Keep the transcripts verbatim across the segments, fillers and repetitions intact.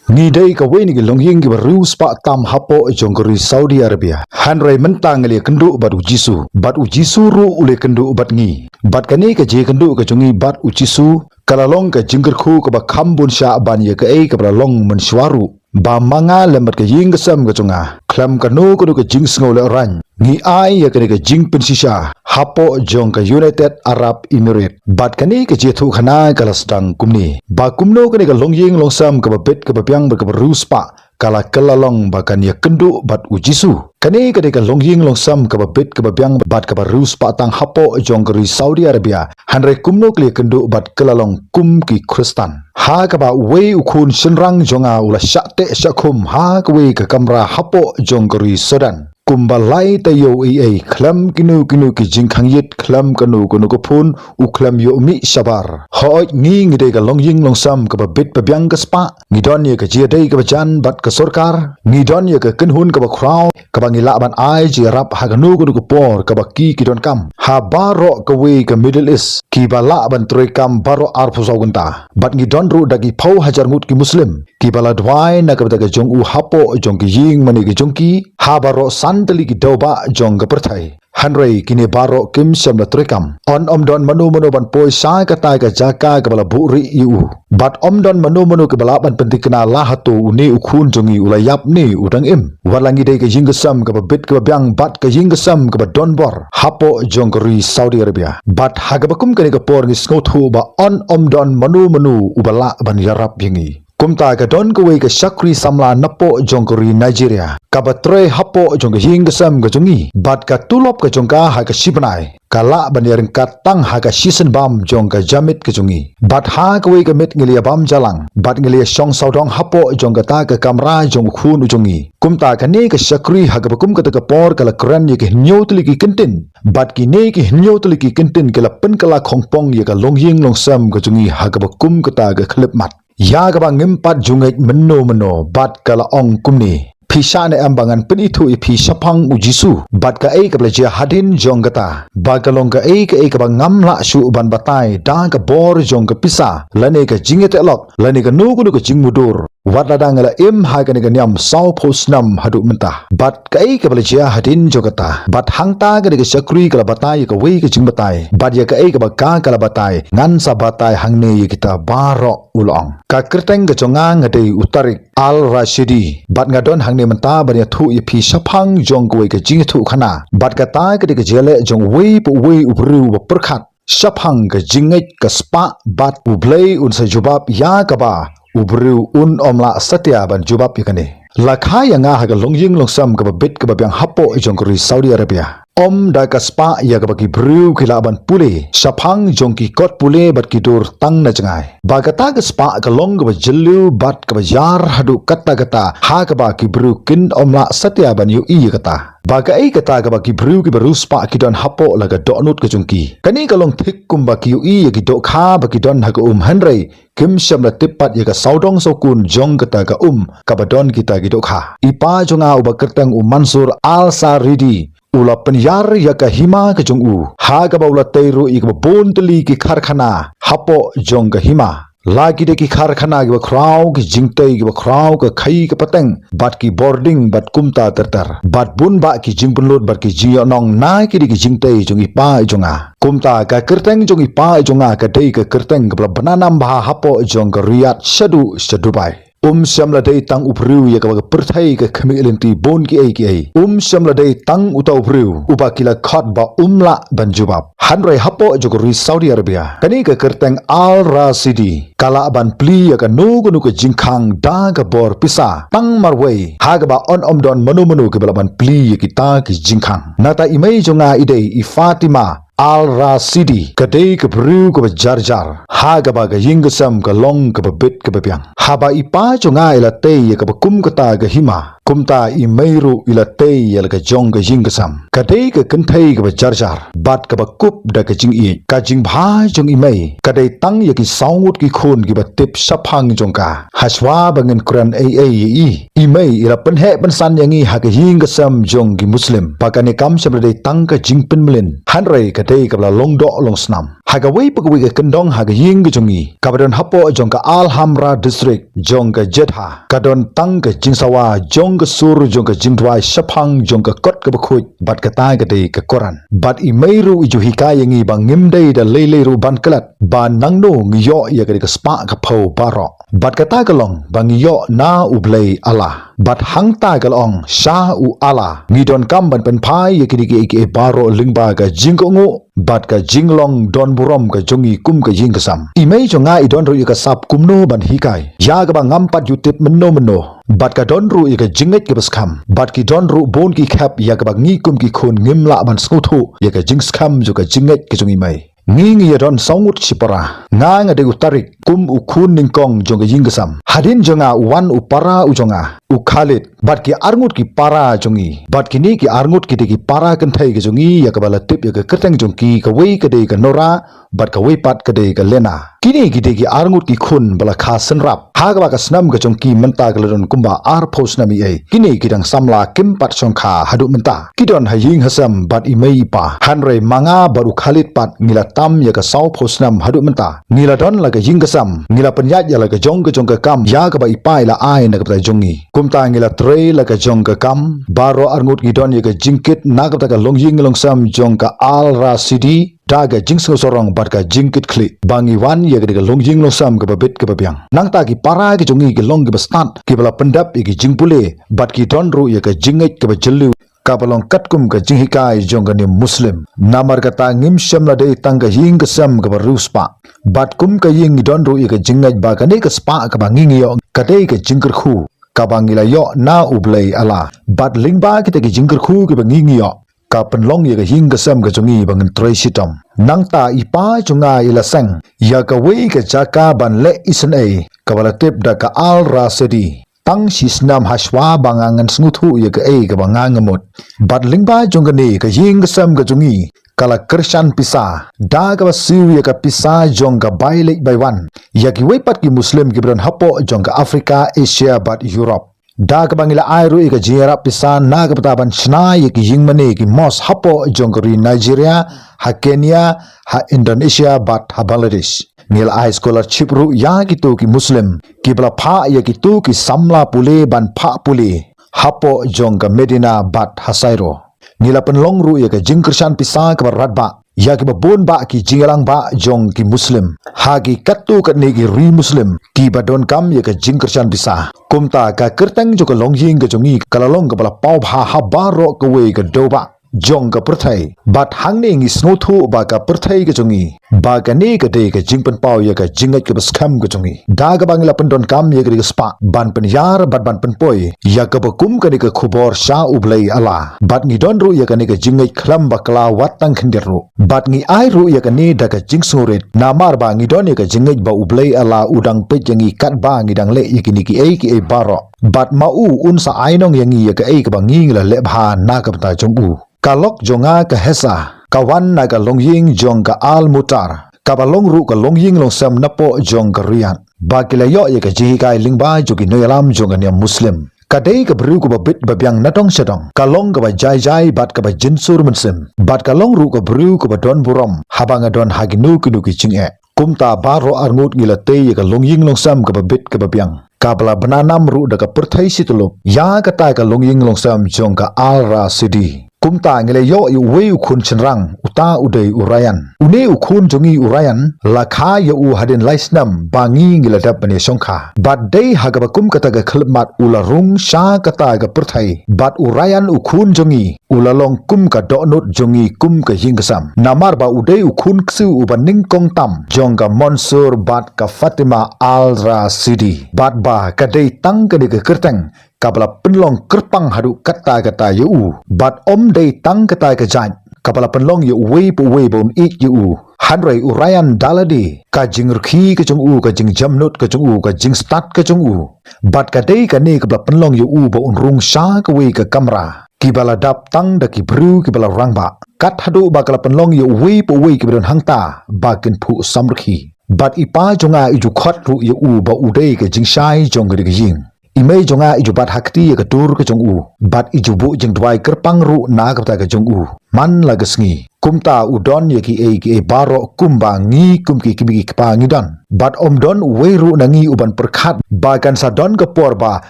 Ngi dei kawei na ki longïing kiba riewspah tam hapoh jong ka ri Saudi Arabia. Hynrei mynta ngi la ïakynduh bad u Jisu, bad u Jisu ruh u la ïakynduh bad ngi. Bad kane ka jingïakynduh ka jong ngi bad u Jisu ka la long ka jingkyrkhu kaba kham bun shah ban ïa kaei kaba la long mynshuwa ruh, ba ma nga lem bad ka ïing ka sem ka jong nga, khlem kano kano ka jingsngew lehraiñ, ngi ai ïa kane ka jingpynshisha hapoh jong ka United Arab Emirates. Bad kane ka jingïathuhkhana ka la sdang kumne, ba kumno kane ka longïing longsem kaba bit kaba biang bad kaba riewspah ka la kylla long ba kan ïakynduh bad u Jisu. Kane ka dei ka longïing longsem kaba bit kaba biang bad kaba riewspah tang hapoh jong ka ri Saudi Arabia. Hynrei kumno ki la ïakynduh bad kylla long kum ki Khristan, ha kaba uwei u khun shynrang jong nga u la shah teh shah khum ha kawei ka kamra hapoh jong ka ri Sudan. Kumba lai taïew eiei, khlem kino kino ki jingkhang ïit, khlem kano kano ka phone, u khlem ïoh mih shabar. Hooid, ngi ngi dei ka longïing longsem kaba bit ba biang ka spah. Ngi don ïa ka jingïadei kaba jan bad ka sorkar. Ngi don ïa ka kynhun kaba khraw kaba ngi lah ban ai jingïarap ha kano kano ka por kaba ki ki donkam ha baroh kawei ka Middle East, kiba lah ban treikam baroh arphew saw kynta. Bad ngi don ruh da ki phew hajar ngut ki Muslim kiba la duwai na ka bynta ka jong u hapoh jong ki ïing mane ka jong ki ha baroh san tylli ki dewbah jong ka pyrthei. Hynrei kine baroh kim shym la treikam. Yn ym don mano mano ban poi sha kata ka jaka kaba la buhrieh ïa u. Bad ym don mano mano kaba lah ban pynthikna la hato une u khun jong ngi u la ïap ne u dang im. Wat la ngi dei ka ïing ka sem kaba bit kaba biang bad ka ïing ka sem kaba don bor hapoh jong ka ri Saudi Arabia. Bad ha kaba kum kane ka por ngi sngewthuh ba yn ym don mano mano uba lah ban ïarap ïa ngi. Kumta ka don kawei ka shakri samla napoh jong ka ri Nigeria kaba trei hapoh jong ka ïing ka sem ka jong ngi. Bad ka tulop ka jong ka ha ka shi bnai ka lah ban ïaryngkat tang ha ka shisien bam jong ka jingmut ka jong ngi. Bad ha kawei ka miet ngi la ïabam jalang bad ngi la ïashong sawdong hapoh jong kata ka kamra jong u khun u jong ngi. Kumta kane ka shakri ha kaba kum kata ka por ka la kren ïa ki hynñiew tylli ki kyntien. Bad kine ki hynñiew tylli ki kyntien ki la pynkylla khongpong ïa ka longïing longsem ka jong ngi ha kaba kum kata ka khyllipmat. Ïa kaba ngim pat ju ngeit mynno mynno, bad ka la ong kumne: Phi shah ne em ba ngan pynithuh ïa phi shaphang u Jisu bad kaei kaba la jia hadien jong kata? Ba ka long kaei kaei kaba ngam lah shuh ban batai da ka bor jong ka pisa lane ka jingïateh lok lane kano kano ka jingmudui, wat lada nga la im ha kane ka niam sawphew snem haduh mynta. Bad kaei kaba la jia hadien jong kata? Bad hangta kane ka shakri ka la batai ïa kawei ka jingbatai, bad ïa kaei kaba ka ka la batai ngan sa batai hangne ïa kita baroh, u la ong. Ka kyrteng ka jong nga nga dei u Tariq Al Rashidi, bad nga don hangne mynta ban ïathuh ïa phi shaphang jong kawei ka jingïathuhkhana. Bad kata ka dei ka jingïaleh jong uwei pa uwei u briew uba pyrkhat shaphang ka jingngeit, ka spah, bad U Blei un sa jubab ïa kaba u briew un ym lah satia ban jubab ïa kane. La kha ïa nga ha ka longïing longsem kaba bit kaba biang hapoh jong ka ri Saudi Arabia. Ym da ka spah ïa kaba ki briew ki lah ban pule shaphang jong ki kot pule bad ki dur tang na jngai. Ba kata ka spah ka long kaba jylliew bad kaba ïar haduh katta katta ha kaba ki briew kin ym lah satia ban ïohi ïa kata. Ba kaei kata kaba ki briew kiba riewspah ki don hapoh la ka dohnud ka jong ki? Kane ka long thik kumba ki ïohi ïa ki dohkha ba ki don ha ka um, hynrei kim shym la tip pat ïa ka sawdong sawkun jong kata ka um kaba don kita ki dohkha. I pa jong nga uba kyrteng u Mansur Al Saridi u la pynïar ïa ka hima ka jong u, ha kaba u la tei ruh ïa kaba bun tylli ki karkhana hapoh jong ka hima. La ki dei ki karkhana kiba khraw, ki jingtei kiba khraw, ka khaïi ka pateng, bad ki bording, bad kumta ter ter. Bad bun bah ki jingpynlut bad ki jingïohnong na ki dei ki jingtei jong i pa i jong nga. Kumta ka kyrteng jong i pa i jong nga ka dei ka kyrteng kaba la bna nam bha hapoh jong ka Riyadh shaduh sha Dubai. Um shym la dei tang u briew ïa kaba ka pyrthei ka khmih lynti bun kiei kiei. Um shym la dei tang uta u briew uba ki la khot ba um lah ban jubab. Hynrei hapoh jong ka ri Saudi Arabia, kane ka kyrteng Al Rasidi ka lah ban plie ïa kano kano ka jingkhang da ka bor pisa tang marwei, ha kaba yn ym don mano mano kiba lah ban plie ïa kita ki jingkhang. Nangta i mei jong nga i dei i Fatima Al Rasidi, ka dei ka briew kaba jar jar, ha kaba ka ïing ka sem ka long kaba bit kaba biang. Haba i pa jong nga i la tei ïa kaba kum kata ka hima, Kumta i mei ruh i la tei ïa la ka jong ka ïing ka sem. Ka dei ka kynthei kaba jar jar bad kaba kup da ka jingïeit. Ka jingbha jong i mei ka dei tang ïa ki saw ngut ki khun kiba tip shaphang jong ka. Hashwa ba ngin kren ei ei ïa i, i mei i la pynheh pynsan ïa ngi ha ka ïing ka sem jong ki Muslim ba kane kam shym la dei tang ka jingpynmlien, hynrei ka dei kaba la long doh long snam. Ha kawei pa kawei ka kyndong ha ka ïing ka jong i kaba don hapoh jong ka Al Hamra District jong ka Jeddah, ka don tang ka jingsawa jong ka sur jong ka jingduwai shaphang jong ka kot kaba khuid, bad kata ka dei ka Koran. Bad i mei ruh i ju hikai ïa ngi ba ngim dei da lei lei ruh ban klet ba nangno ngi ïoh ïa ka dei ka spah ka phew baroh. Bad kata ka long ba ngi ïoh na U Blei Allah. Bad hangta ka la ong, sha U Allah ngi donkam ban pynphai ïa kine kiei kiei baroh lyngba ka jingkohnguh bad ka jinglong don burom ka jong i kum ka ïing ka sem. I mei jong nga i don ruh ïa ka sap kumno ban hikai ïa kaba ngam pat ju tip mynno mynno. Bad ka don ruh ïa ka jingngeit kaba skhem. Bad ki don ruh bun ki khep ïa kaba ngi kum ki khun ngim lah ban sngewthuh ïa ka jingskhem jong ka jingngeit ka jong i mei. Ngi ngi ïa don saw ngut shipara. Nga nga dei u Tarik kum u khun nyngkong jong ka ïing ka sem. Hadien jong nga u wan u para u jong nga, u Khalid. Bad ki arngut ki para jong i. Bad kine ki arngut ki dei ki para kynthei ka jong i ïa kaba la tip ïa ka kyrteng jong ki, kawei ka dei ka Nora bad kawei pat ka dei ka Lena. Kine ki dei ki arngut ki khun ba la kha synrap. Ha kaba ka snem ka jong ki mynta ka la don kumba arphew snem i ei. Kine ki dang samla kim pat shongkha haduh mynta. Ki don ha ïing ha sem bad i mei i pa. Hynrei ma nga bad u Khalid pat ngi la tam ïa ka sawphew snem haduh mynta. Ngi la don la ka ïing ka sem. Ngi la pynïaid ïa la ka jong ka jong ka kam ïa kaba i pa i la ai na ka bynta jong ngi. Kumta ngi la trei la ka jong ka kam. Baroh arngut ngi don ïa ka jingkit na ka bynta ka longïing longsem jong ka Al Rasidi. Da ka jingsngewsarong bad ka jingkitkhlieh ba ngi wan ïa ka dei ka longïing longsem kaba bit kaba biang. Nangta ki para ki jong ngi ki long kiba stad kiba la pyndep ïa ki jingpule bad ki don ruh ïa ka jingngeit kaba jylliew kaba long katkum ka jinghikai jong ka niam Muslim. Namar kata ngim shym la dei tang ka ïing ka sem kaba riewspah. Bad kum ka ïing ngi don ruh ïa ka jingngeit ba kane ka spah kaba ngi ngi ïoh ka dei ka jingkyrkhu kaba ngi la ïoh na U Blei Allah. Bad lyngba kita ki jingkyrkhu kiba ngi ngi ïoh ka pynlong ïa ka ïing ka sem ka jong ngi ba ngin trei shitom. Nangta i pa jong nga i la seng ïa kawei ka jaka ban leh isynei kaba la tip da ka Al Rasidi. Tang shi snem hashwa ba nga ngan sngewthuh ïa kaei kaba nga nga mut. Bad lyngba jong kane ka ïing ka sem ka jong ngi ka la kyrshan pisa da kaba siew ïa ka pisa jong ka bai leit bai wan ïa kiwei pat ki Muslim kiba don hapoh jong ka Afrika, Asia bad Europe. Da kaba ngi la ai ruh ïa ka jingïarap pisa na ka bynta ban shna ïa ki ïingmane, ki mosque hapoh jong ka ri Nigeria, ha Kenya, ha Indonesia bad ha Bangladesh. Ngi la ai scholarship ruh ïa kito ki Muslim kiba la phah ïa kito ki samla pule ban phah pule hapoh jong ka Medina bad ha Cairo. Ngi la pynlong ruh ïa ka jingkyrshan pisa kaba radbah ïa kiba bun bah ki jingïalang bah jong ki Muslim ha ki katto katne ki ri Muslim kiba donkam ïa ka jingkyrshan pisa. Kumta ka kyrteng jong ka longïing ka jong ngi ka la long kaba la paw bha ha baroh kawei ka dewbah jong ka pyrthei. Bad hangne ngi sngewthuh ba ka pyrthei ka jong ngi ba kane ka dei ka jingpynpaw ïa ka jingngeit kaba skhem ka jong ngi. Da kaba ngi la pyndonkam ïa ka dei ka spah ban pynïar bad ban pynpoi ïa kaba kum kane ka khubor sha U Blei Allah. Bad ngi don ruh ïa kane ka jingngeit khlem bakla wat tang khyndiat ruh. Bad ngi ai ruh ïa kane da ka jingsngewrit namar ba ngi don ïa ka jingngeit ba U Blei Allah u dang peit ïa ngi katba ngi dang leh ïa kine kiei kiei baroh. Bad ma u un sa ai nong ïa ngi ïa kaei kaba ngi ngi la leh bha na ka bynta jong u. Ka lok jong nga ka Hesa ka wan na ka longïing jong ka Al Mutar kaba long ruh ka longïing longsem napoh jong ka Riyadh. Ba ki la ïoh ïa ka jinghikai lyngba jong ki nongïalam jong ka niam Muslim. Ka dei ka briew kaba bit ba biang na dong sha dong. Ka long kaba jai jai bad kaba jingsur mynsiem. Bad ka long ruh ka briew kaba don burom haba nga don ha kino kino ki jingeh. Kumta baroh arngut ngi la tei ïa ka longïing longsem kaba bit kaba biang kaba la bna nam ruh da ka pyrthei shityllup ïa kata ka longïing longsem jong ka Al Rasidi. Kumta ngi la ïoh ïa uwei u khun shynrang, uta u dei u Ryan. Une u khun jong ngi u Ryan la kha ïa u hadien lai snem ba ngi ngi la dep ban ïashongkha. Bad dei ha kaba kum kata ka khyllipmat u la rung sha kata ka pyrthei. Bad u Ryan u khun jong ngi u la long kum ka dohnud jong ngi kum ka ïing ka sem. Namar ba u dei u khun ksiew uba nyngkong tam jong ka Mansur bad ka Fatima Al Rasidi. Bad ba ka dei tang kane ka kyrteng kaba la pynlong kyrpang haduh katta katta ïa u. Bad ym dei tang kata ka jait kaba la pynlong ïa uwei pa uwei ba un ïeit ïa u. Hynrei u Ryan da lade, ka jingrkhie ka jong u, ka jingjemnud ka jong u, ka jingstad ka jong u, bad ka dei kane kaba la pynlong ïa u ba un rung sha kawei ka kamra, kiba la dap tang da ki briew kiba la rangbah. Kat haduh ba ka la pynlong ïa uwei pa uwei kiba don hangta ba kin phuh samrkhie. Bad i pa jong nga i ju khot ruh ïa u ba u dei ka jingshai jong ka dei ka ïing. I mei jong nga i ju bat ha kti ïa ka dur ka jong u, bad i ju buh jingduwai kyrpang ruh na ka bynta ka jong u man la ka sngi. Kumta u don ïa kiei kiei baroh kumba ngi kum ki kmie ki kpa ngi don. Bad ym don uwei ruh na ngi u ban pyrkhat ba kan sa don ka por ba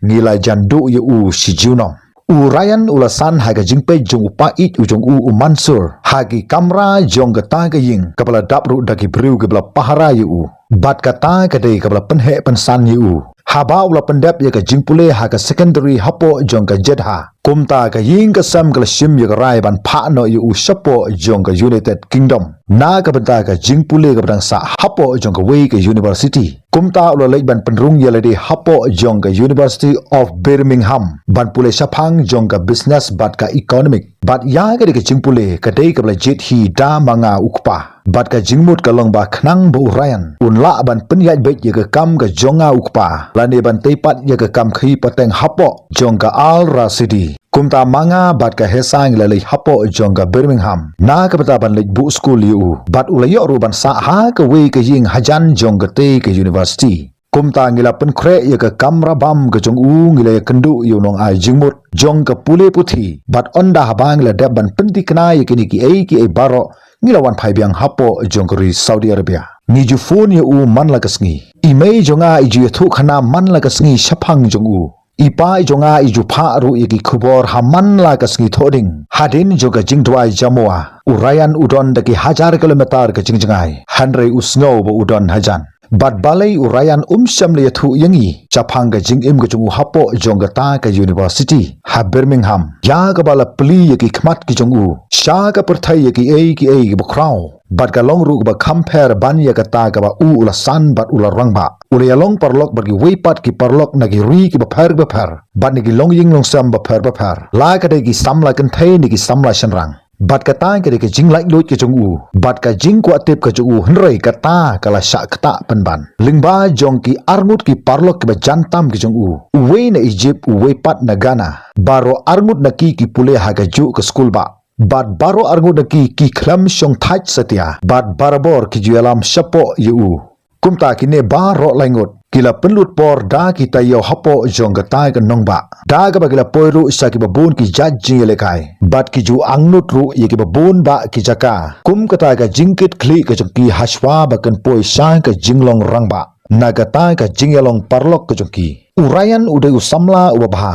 ngi la jan duh ïa u shi junom. U Ryan u la san ha ka jingpeit jong u pa ïeit u jong u, u Mansur, ha ki kamra jong kata ka ïing kaba la dap ruh da ki briew kiba la pahara ïa u. Bad kata ka dei kaba la pynheh pynsan ïa u haba u la pyndep ïa ka jingpule ha ka secondary hapoh jong ka Jeddah. Kumta ka ïing ka sem ka la shim ïa ka rai ban phah noh ïa u shapoh jong ka United Kingdom na ka bynta ka jingpule kaba dang sah hapoh jong kawei ka university. Kumta u la leit ban pynrung ïa lade hapoh jong ka University of Birmingham ban pule shaphang jong ka business bad ka economic. Bad ïa ka dei ka jingpule ka dei kaba la jied hi da ma nga u kpa. Bad ka jingmut ka long ba khnang ba u Ryan un lah ban pynïaid beit ïa ka kam ka jong nga u kpa, lane ban tei pat ïa ka kam khaïi pateng hapoh jong ka Al Rasidi. Kumta ma nga bad ka Hesa ngi la leit hapoh jong ka Birmingham na ka bynta ban leit buh skul ïa u. Bad u la ïoh ruh ban sah ha kawei ka ïing hajan jong katei ka university. Kumta ngi la pynkhreh ïa ka kamra bam ka jong u, ngi la ïakynduh ïa u nongai jingmut jong ka pule puthi. Bad ynda haba ngi la dep ban pynthikna ïa kine kiei kiei baroh, ngi la wan phai biang hapoh jong ka ri Saudi Arabia. Ngi ju phone ïa u man la ka sngi. I mei jong nga i ju ïathuhkhana man la ka sngi shaphang jong u. I pa i jong nga i ju phah ruh ïa ki khubor ha man la ka sngi thohdieng. Hadien jong ka jingduwai jamoa, u Ryan u don da ki hajar kilometer ka jingjngai, hynrei u sngew ba u don hajan. Bad balei u Ryan um shym la ïathuh ïa ngi shaphang ka jingim ka jong u hapoh jong kata ka university ha Birmingham, ïa kaba la plie ïa ki khmat ki jong u sha ka pyrthei ïa kiei kiei kiba khraw. Bad ka long ruh kaba kham pher ban ïa kata kaba u u la san bad u la rangbah. U la ïalong paralok bad kiwei pat ki paralok na ki ri kiba pher bapher, bad na ki longïing longsem bapher bapher, la ka dei ki samla kynthei ne ki samla shynrang. Bad kata ka dei ka jinglaitluid ka jong u bad ka jingkwah tip ka jong u, hynrei kata ka la shah ktah pynban. Lyngba jong ki arngut ki paralok kiba jan tam ki jong u, uwei na Egypt, uwei pat na Ghana, baroh arngut na ki ki pule ha kajuh ka skul bah. Bad baroh arngut na ki ki khlem shong thait satia, bad barabor ki ju ïalam shapoh ïa u. Kumta kine baroh laingut ki la pynlut por da ki taïew hapoh jong kata ka nongbah, da kaba ki la poi ruh sha kiba bun ki jait jingïalehkai, bad ki ju angnud ruh ïa kiba bun bah ki jaka. Kum kata ka jingkitkhlieh ka jong ki hashwa ba kan poi sha ka jinglong rangbah na kata ka jingïalong paralok ka jong ki. U Ryan u dei u samla uba bha,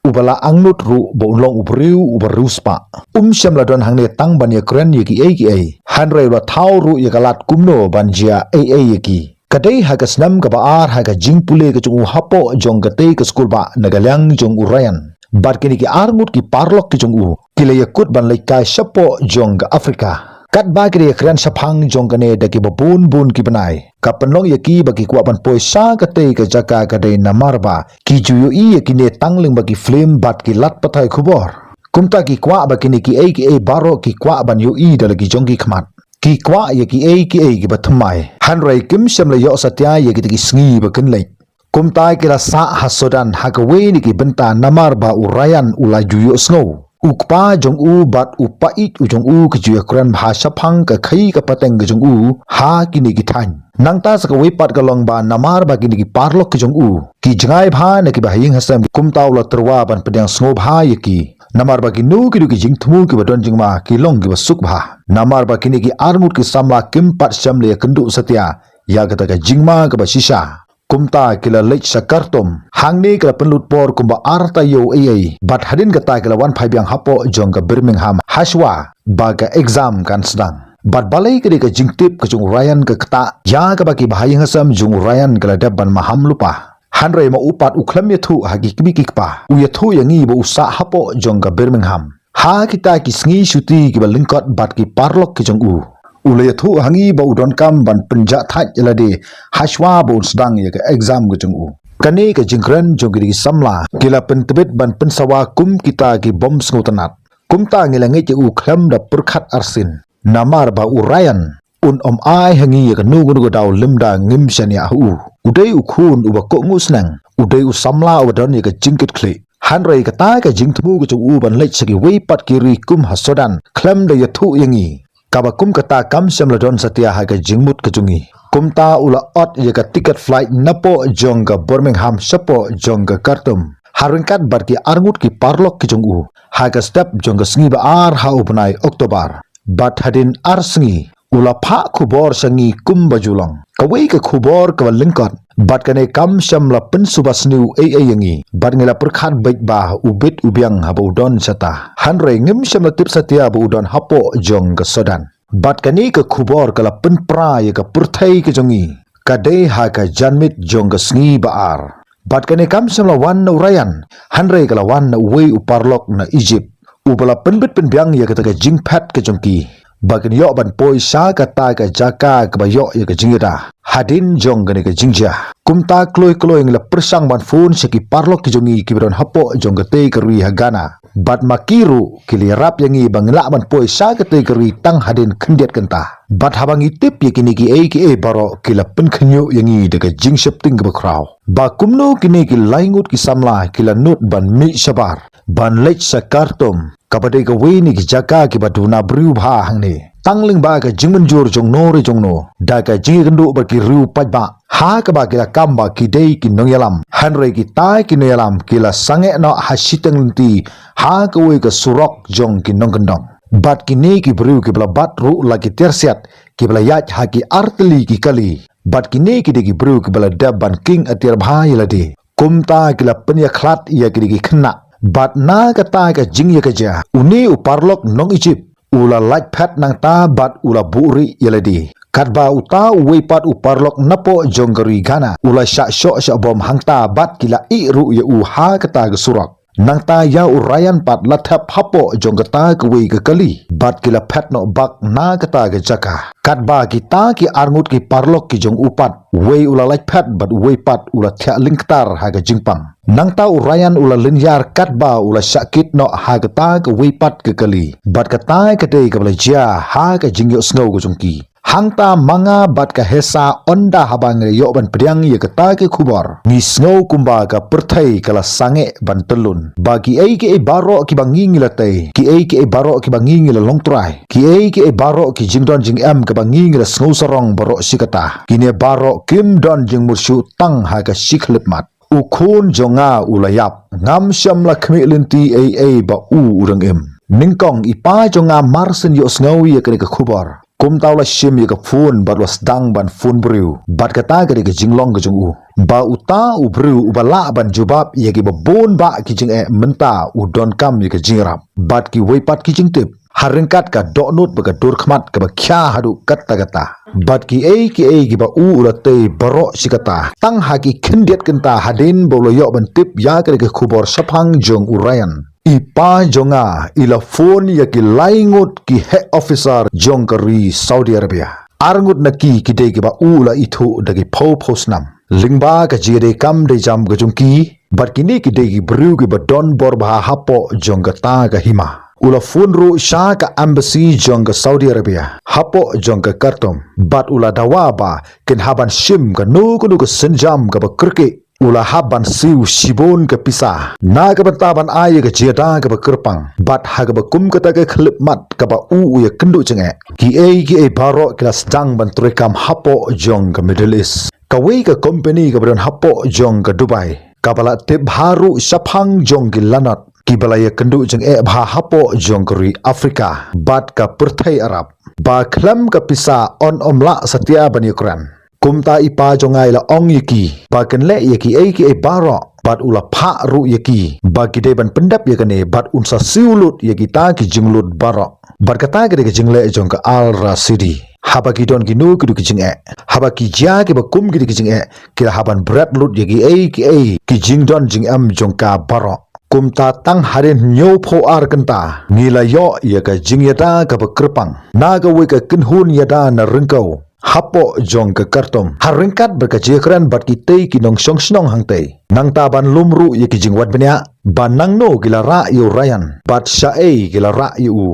uba la angnud ruh ba un long u briew uba riewspah. Um shym la don hangne tang ban ïakren ïa kiei kiei, hynrei u la thaw ruh ïa ka lad kumno ban jia ei ei ïa ki. Ka dei ha ka snem kaba ar ha ka jingpule ka jong u hapoh jong katei ka skul bah na ka liang jong u Ryan. Bad kine ki arngut ki paralok ki jong u ki la ïakut ban leit kai shapoh jong ka Africa. Katba ki la ïakren shaphang jong kane da kiba bun bun ki bnai, ka pynlong ïa ki ba ki kwah ban poi sha katei ka jaka ka dei namar ba ki ju ïohi ïa kine tang lyngba ki film bad ki lad pathai khubor. Kumta ki kwah ba kine kiei kiei baroh ki kwah ban ïohi da la ki jong ki khmat. Ki kwah ïa kiei kiei kiba thymmai. Hynrei kim shym la ïoh satia ïa kita ki sngi ba kin leit. Kumta ki la sah ha Sudan ha kawei na ki bynta namar ba u Ryan u la ju ïohsngew. U kpa jong u bad u pa ïeit u jong u ki ju ïakren bha shaphang ka khaïi ka pateng ka jong u ha kine ki thaiñ. Nangta sa kawei pat ka long ba namar ba kine ki paralok ki jong u ki jngai bha na kiba ha ïing ha sem, kumta u la tyrwa ban pdiang sngewbha ïa ki. Namar ba kino kino ki jingthmu kiba don jingma ki long kiba suk bha. Namar ba kine ki arngut ki samla kim pat shym la ïakynduh satia ïa kata ka jingma kaba shisha. Kumta ki la leit sha Khartoum. Hangne ki la pynlut por kumba ar taïew ei ei. Bad hadien kata ki la wan phai biang hapoh jong ka Birmingham hashwa ba ka exam kan sdang. Bad balei ka dei ka jingtip ka jong u Ryan ka ktah, ïa kaba kiba ha ïing ha sem jong u Ryan ki la dep ban maham lypa. Hynrei ma u pat u khlem ïathuh ha ki kmie ki kpa. U ïathuh ïa ngi ba u sah hapoh jong ka Birmingham ha kita ki sngi shuti kiba lyngkot bad ki paralok ki jong u. U la ïathuh ha ngi ba u donkam ban pynjah thait ïa lade hashwa ba un sdang ïa ka exam ka jong u. Kane ka jingkren jong kine ki samla ki la pyntbit ban pynsawa kum kita ki bym sngewtynnat. Kumta ngi la ngeit ïa u khlem da pyrkhat arsien. Namar ba u Ryan un ym ai ha ngi ïa kano kano ka daw lymda ngim shaniah ha u. U dei u khun uba kohnguh sneng, u dei u samla uba don ïa ka jingkitkhlieh. Hynrei kata ka jingthmu ka jong u ban leit sha kiwei pat ki ri kum ha Sudan khlem da ïathuh ïa ngi, kaba kum kata kam shym la don satia ha ka jingmut ka jong ngi. Kumta u la ot ïa ka ticket flight napoh jong ka Birmingham shapoh jong ka Khartoum ha ryngkat bad ki arngut ki paralok ki jong u ha ka step jong ka sngi ba ar ha u bnai October. Bad hadien ar sngi u la phah khubor sha ngi kumba ju long. Kawei ka khubor kaba lyngkot, bad kane kam shym la pynsuba sniew ei ei ïa ngi, bad ngi la pyrkhat beit ba u bit u biang haba u don shata. Hynrei ngim shym la tip satia ba u don hapoh jong ka Sudan. Bad kane ka khubor ka la pynpra ïa ka pyrthei ka jong ngi, ka dei ha ka janmiet jong ka sngi ba ar. Bad kane kam shym la wan na u Ryan, hynrei ka la wan na uwei u paralok na Egypt, uba la pynbit pynbiang ïa kata ka jingphet ka jong ki, ba kin ïoh ban poi sha kata ka jaka kaba ïoh ïa ka jingïada hadien jong kane ka jingjia. Kumta kloi kloi ngi la pyrshang ban phone sha ki paralok ki jong ngi kiba don hapoh jong katei ka ri ha Ghana. Bad ma ki ruh ki la ïarap ïa ngi ba ngin lah ban poi sha katei ka ri tang hadien khyndiat kynta. Bad haba ngi tip ïa kine kiei kiei baroh, ki la pynkhynñiuh ïa ngi da ka jingsheptieng kaba khraw, ba kumno kine ki laingut ki samla ki la nud ban mih shabar ban leit sha Khartoum, kaba dei kawei na ki jaka kiba duna briew bha hangne. Tang lyngba ka jingmynjur jongno re jongno, da ka jingïakynduh bad ki riew paidbah, ha kaba ki la kam ba ki dei ki nongïalam, hynrei kita ki nongïalam ki la sangeh noh ha shiteng lynti ha kawei ka surok jong ki nongkyndong. Bad kine ki briew kiba la bat ruh la ki tiar siat kiba la ïaid ha ki artylli ki kali. Bad kine ki dei ki briew kiba la dep ban king atiar bha ïa lade. Kumta ki la pynïakhlad ïa kine ki khynnah. Bad na kata ka jingïakajia, une u paralok nong Egypt u la lait phet nangta bad u la buhrieh ïa lade. Katba uta uwei pat u paralok napoh jong ka ri Ghana u la shah shoh shah bom hangta bad ki la ïeh ruh ïa u ha kata ka surok. Nangta ïa u Ryan pat la thep hapoh jong kata kawei ka kali bad ki la phet noh bak na kata ka jaka. Katba kita ki arngut ki paralok ki jong u pat, uwei u la lait phet bad uwei pat u la thiah lyngktar ha ka jingpang. Nangta u Ryan u la lynñiar katba u la shah kit noh ha kata kawei pat ka kali. Bad kata ka dei kaba la jia ha ka jingïohsngew ka jong ki. Hangta ma nga bad ka Hesa, ynda haba ngi la ïoh ban pdiang ïa kata ka khubor, ngi sngew kumba ka pyrthei ka la sangeh ban tyllun. Ba kiei kiei baroh kiba ngi ngi la tei, kiei kiei baroh kiba ngi ngi la longtrai, kiei kiei baroh ki jingdon jingem kiba ngi ngi la sngew sarong baroh shi katta, kine baroh kim don jingmut shuh tang ha ka shi khyllipmat. U khun jong nga u la ïap. Ngam shym la khmih lynti ei ei ba u u dang im. Nyngkong i pa jong nga mar shen ïohsngew ïa kane ka khubor, kumta u la shim ïa ka phone bad u la sdang ban phone briew. Bad kata ka dei ka jinglong ka jong u, ba uta u briew uba lah ban jubab ïa kiba bun bah ki jingeh mynta u donkam ïa ka jingïarap bad kiwei pat ki jingtip. Ha ryngkat ka dohnud bad ka dur khmat kaba khia haduh katta katta. Bad kiei kiei kiba u u la tei baroh shi katta, tang ha ki khyndiat kynta hadien ba u la ïoh ban tip ïa kane ka khubor shaphang jong u Ryan, i pa jong nga i la phone ïa ki lai ngut ki heh officer jong ka ri Saudi Arabia. Ar ngut na ki ki dei kiba u u la ithuh da ki phew phew snem. Lyngba ka jingïadei kam dei jam ka jong ki, bad kine ki dei ki briew kiba don bor bha hapoh jong kata ka hima. U la phone ruh sha ka embassy jong ka Saudi Arabia hapoh jong ka Khartoum, bad u la dawa ba kin hap ban shim kano kano ka sienjam kaba kyrkieh. U la hap ban siew shibun ka pisa na ka bynta ban ai ïa ka jingïada kaba kyrpang. Bad ha kaba kum kata ka khyllipmat kaba u u ïakynduh jingeh, kiei kiei baroh ki la sdang ban treikam hapoh jong ka Middle East. Kawei ka company kaba don hapoh jong ka Dubai, kaba la tip bha ruh shaphang jong ki lanot kiba la ïakynduh jingeh bha hapoh jong ka ri Africa bad ka pyrthei Arab, ba khlem ka pisa yn ym lah satia ban ïakren. Kumta i pa jong nga i la ong ïa ki ba kin leh ïa kiei kiei baroh, bad u la phah ruh ïa ki ba ki dei ban pyndep ïa kane, bad un sa siew lut ïa kita ki jinglut baroh. Bad kata ka dei ka jingleh jong ka Al Rasidi. Haba ki don kino kino ki jingeh, haba ki jia kiba kum kine ki jingeh, ki la hap ban bret lut ïa kiei kiei ki jingdon jingem jong ka baroh. Kumta tang hadien hynñiew phew ar kynta ngi la ïoh ïa ka jingïada kaba kyrpang na kawei ka kynhun ïada na ryngkew hapoh jong ka Khartoum, ha ryngkat bad ka jingïakren bad kitei ki nongshong shnong hangtei. Nangta ban lum ruh ïa ki jingwad bniah ba nangno ki la rah ïa u Ryan bad shaei ki la rah ïa u.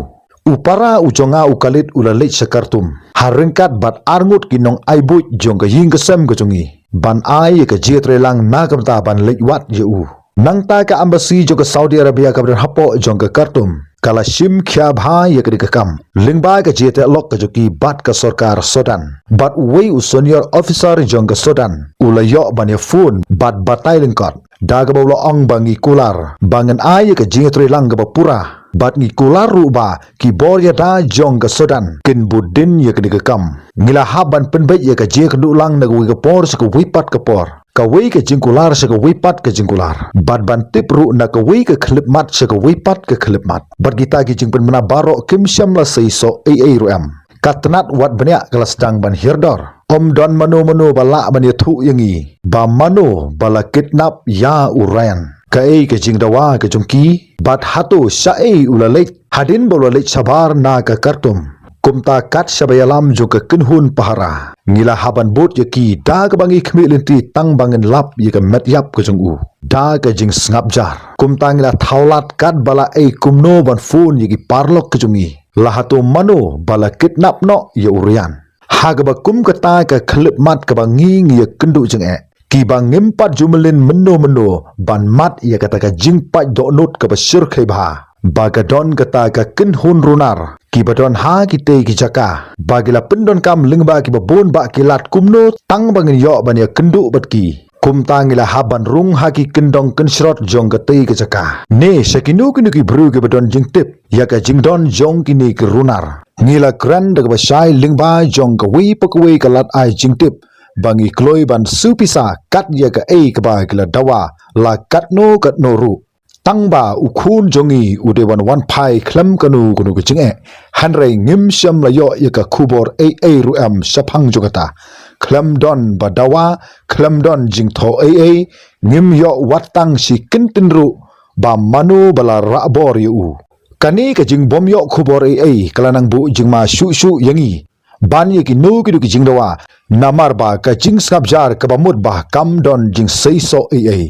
U para u jong nga u Khalid u la leit sha Khartoum ha ryngkat bad arngut ki nongai buit jong ka ïing ka sem ka jong ngi, ban ai ïa ka jingïatreilang na ka bynta ban leit wad ïa u. Nangta ka embassy jong ka Saudi Arabia kaba don hapoh jong ka Khartoum ka la shim khia bha ïa kane ka kam lyngba ka jingïateh lok ka jong ki bad ka sorkar Sudan. Bad uwei u senior officer jong ka Sudan u la ïoh ban ïa phone bad batai lyngkot da kaba u la ong ba ngi kular ba ngin ai ïa ka jingïatreilang kaba pura, bad ngi kular ruh ba ki bor ïada jong ka Sudan kin bud dien ïa kane ka kam. Ngi la hap ban pynbeit ïa ka jingïakynduh lang na kawei ka por sha kawei pat ka por, kawei ka jingkular sha kawei pat ka jingkular, bad ban tip ruh na kawei ka khyllipmat sha kawei pat ka khyllipmat. Bad kita ki jingpynbna baroh kim shym la seisoh ei ei ruh em. Ka tnat wad bniah ka la sdang ban hiar dor. Ym don mano mano ba lah ban ïathuh ïa ngi ba mano ba la kidnap ïa u Ryan, kaei ka jingdawa ka jong ki, bad hato shaei u la leit. Hadien ba u la leit shabar na ka Khartoum, kumta kat shaba ïalam jong ka kynhun pahara, ngi la hap ban bud ïa ki da kaba ngi khmih lynti tang ba ngin lap ïa ka met ïap ka jong u da ka jingsngap jar. Kumta ngi la thaw lad kat ba la ei kumno ban phone ïa ki paralok ka jong ngi, la hato mano ba la kidnap noh ïa u Ryan. Ha kaba kum kata ka khyllipmat kaba ngi ngi ïakynduh jingeh, kiba ngim pat ju mlien mynno mynno ban mad ïa kata ka jingpait dohnud kaba shyrkhei bha ba ka don kata ka kynhun runar kiba don ha kitei ki jaka ba ki la pyndonkam lyngba kiba bun bah ki lad kumno tang ba ngin ïoh ban ïakynduh bad ki. Kumta ngi la hap ban rung ha ki kyndong kynshrot jong katei ka jaka ne sha kino kino ki briew kiba don jingtip ïa ka jingdon jong kine ki runar. Ngi la kren da kaba shai lyngba jong kawei pa kawei ka lad ai jingtip ba ngi kloi ban siew pisa kat ïa kaei kaba ki la dawa la katno katno ruh. Tang ba u khun jong ngi u dei ban wan phai khlem kano kano ka jingeh, hynrei ngim shym la ïoh ïa ka khubor ei ei ruh em shaphang jong kata. Khlem don ba dawa, khlem don jingthoh ei ei, ngim ïoh wat tang shi kyntien ruh ba mano ba la rah bor ïa u. Kane ka jingbym ïoh khubor ei ei ka la nang buh jingma shuh shuh ïa ngi ban ïa kino kino ki jingdawa, namar ba ka jingsngap jar kaba mut ba kam don jingseisoh ei ei.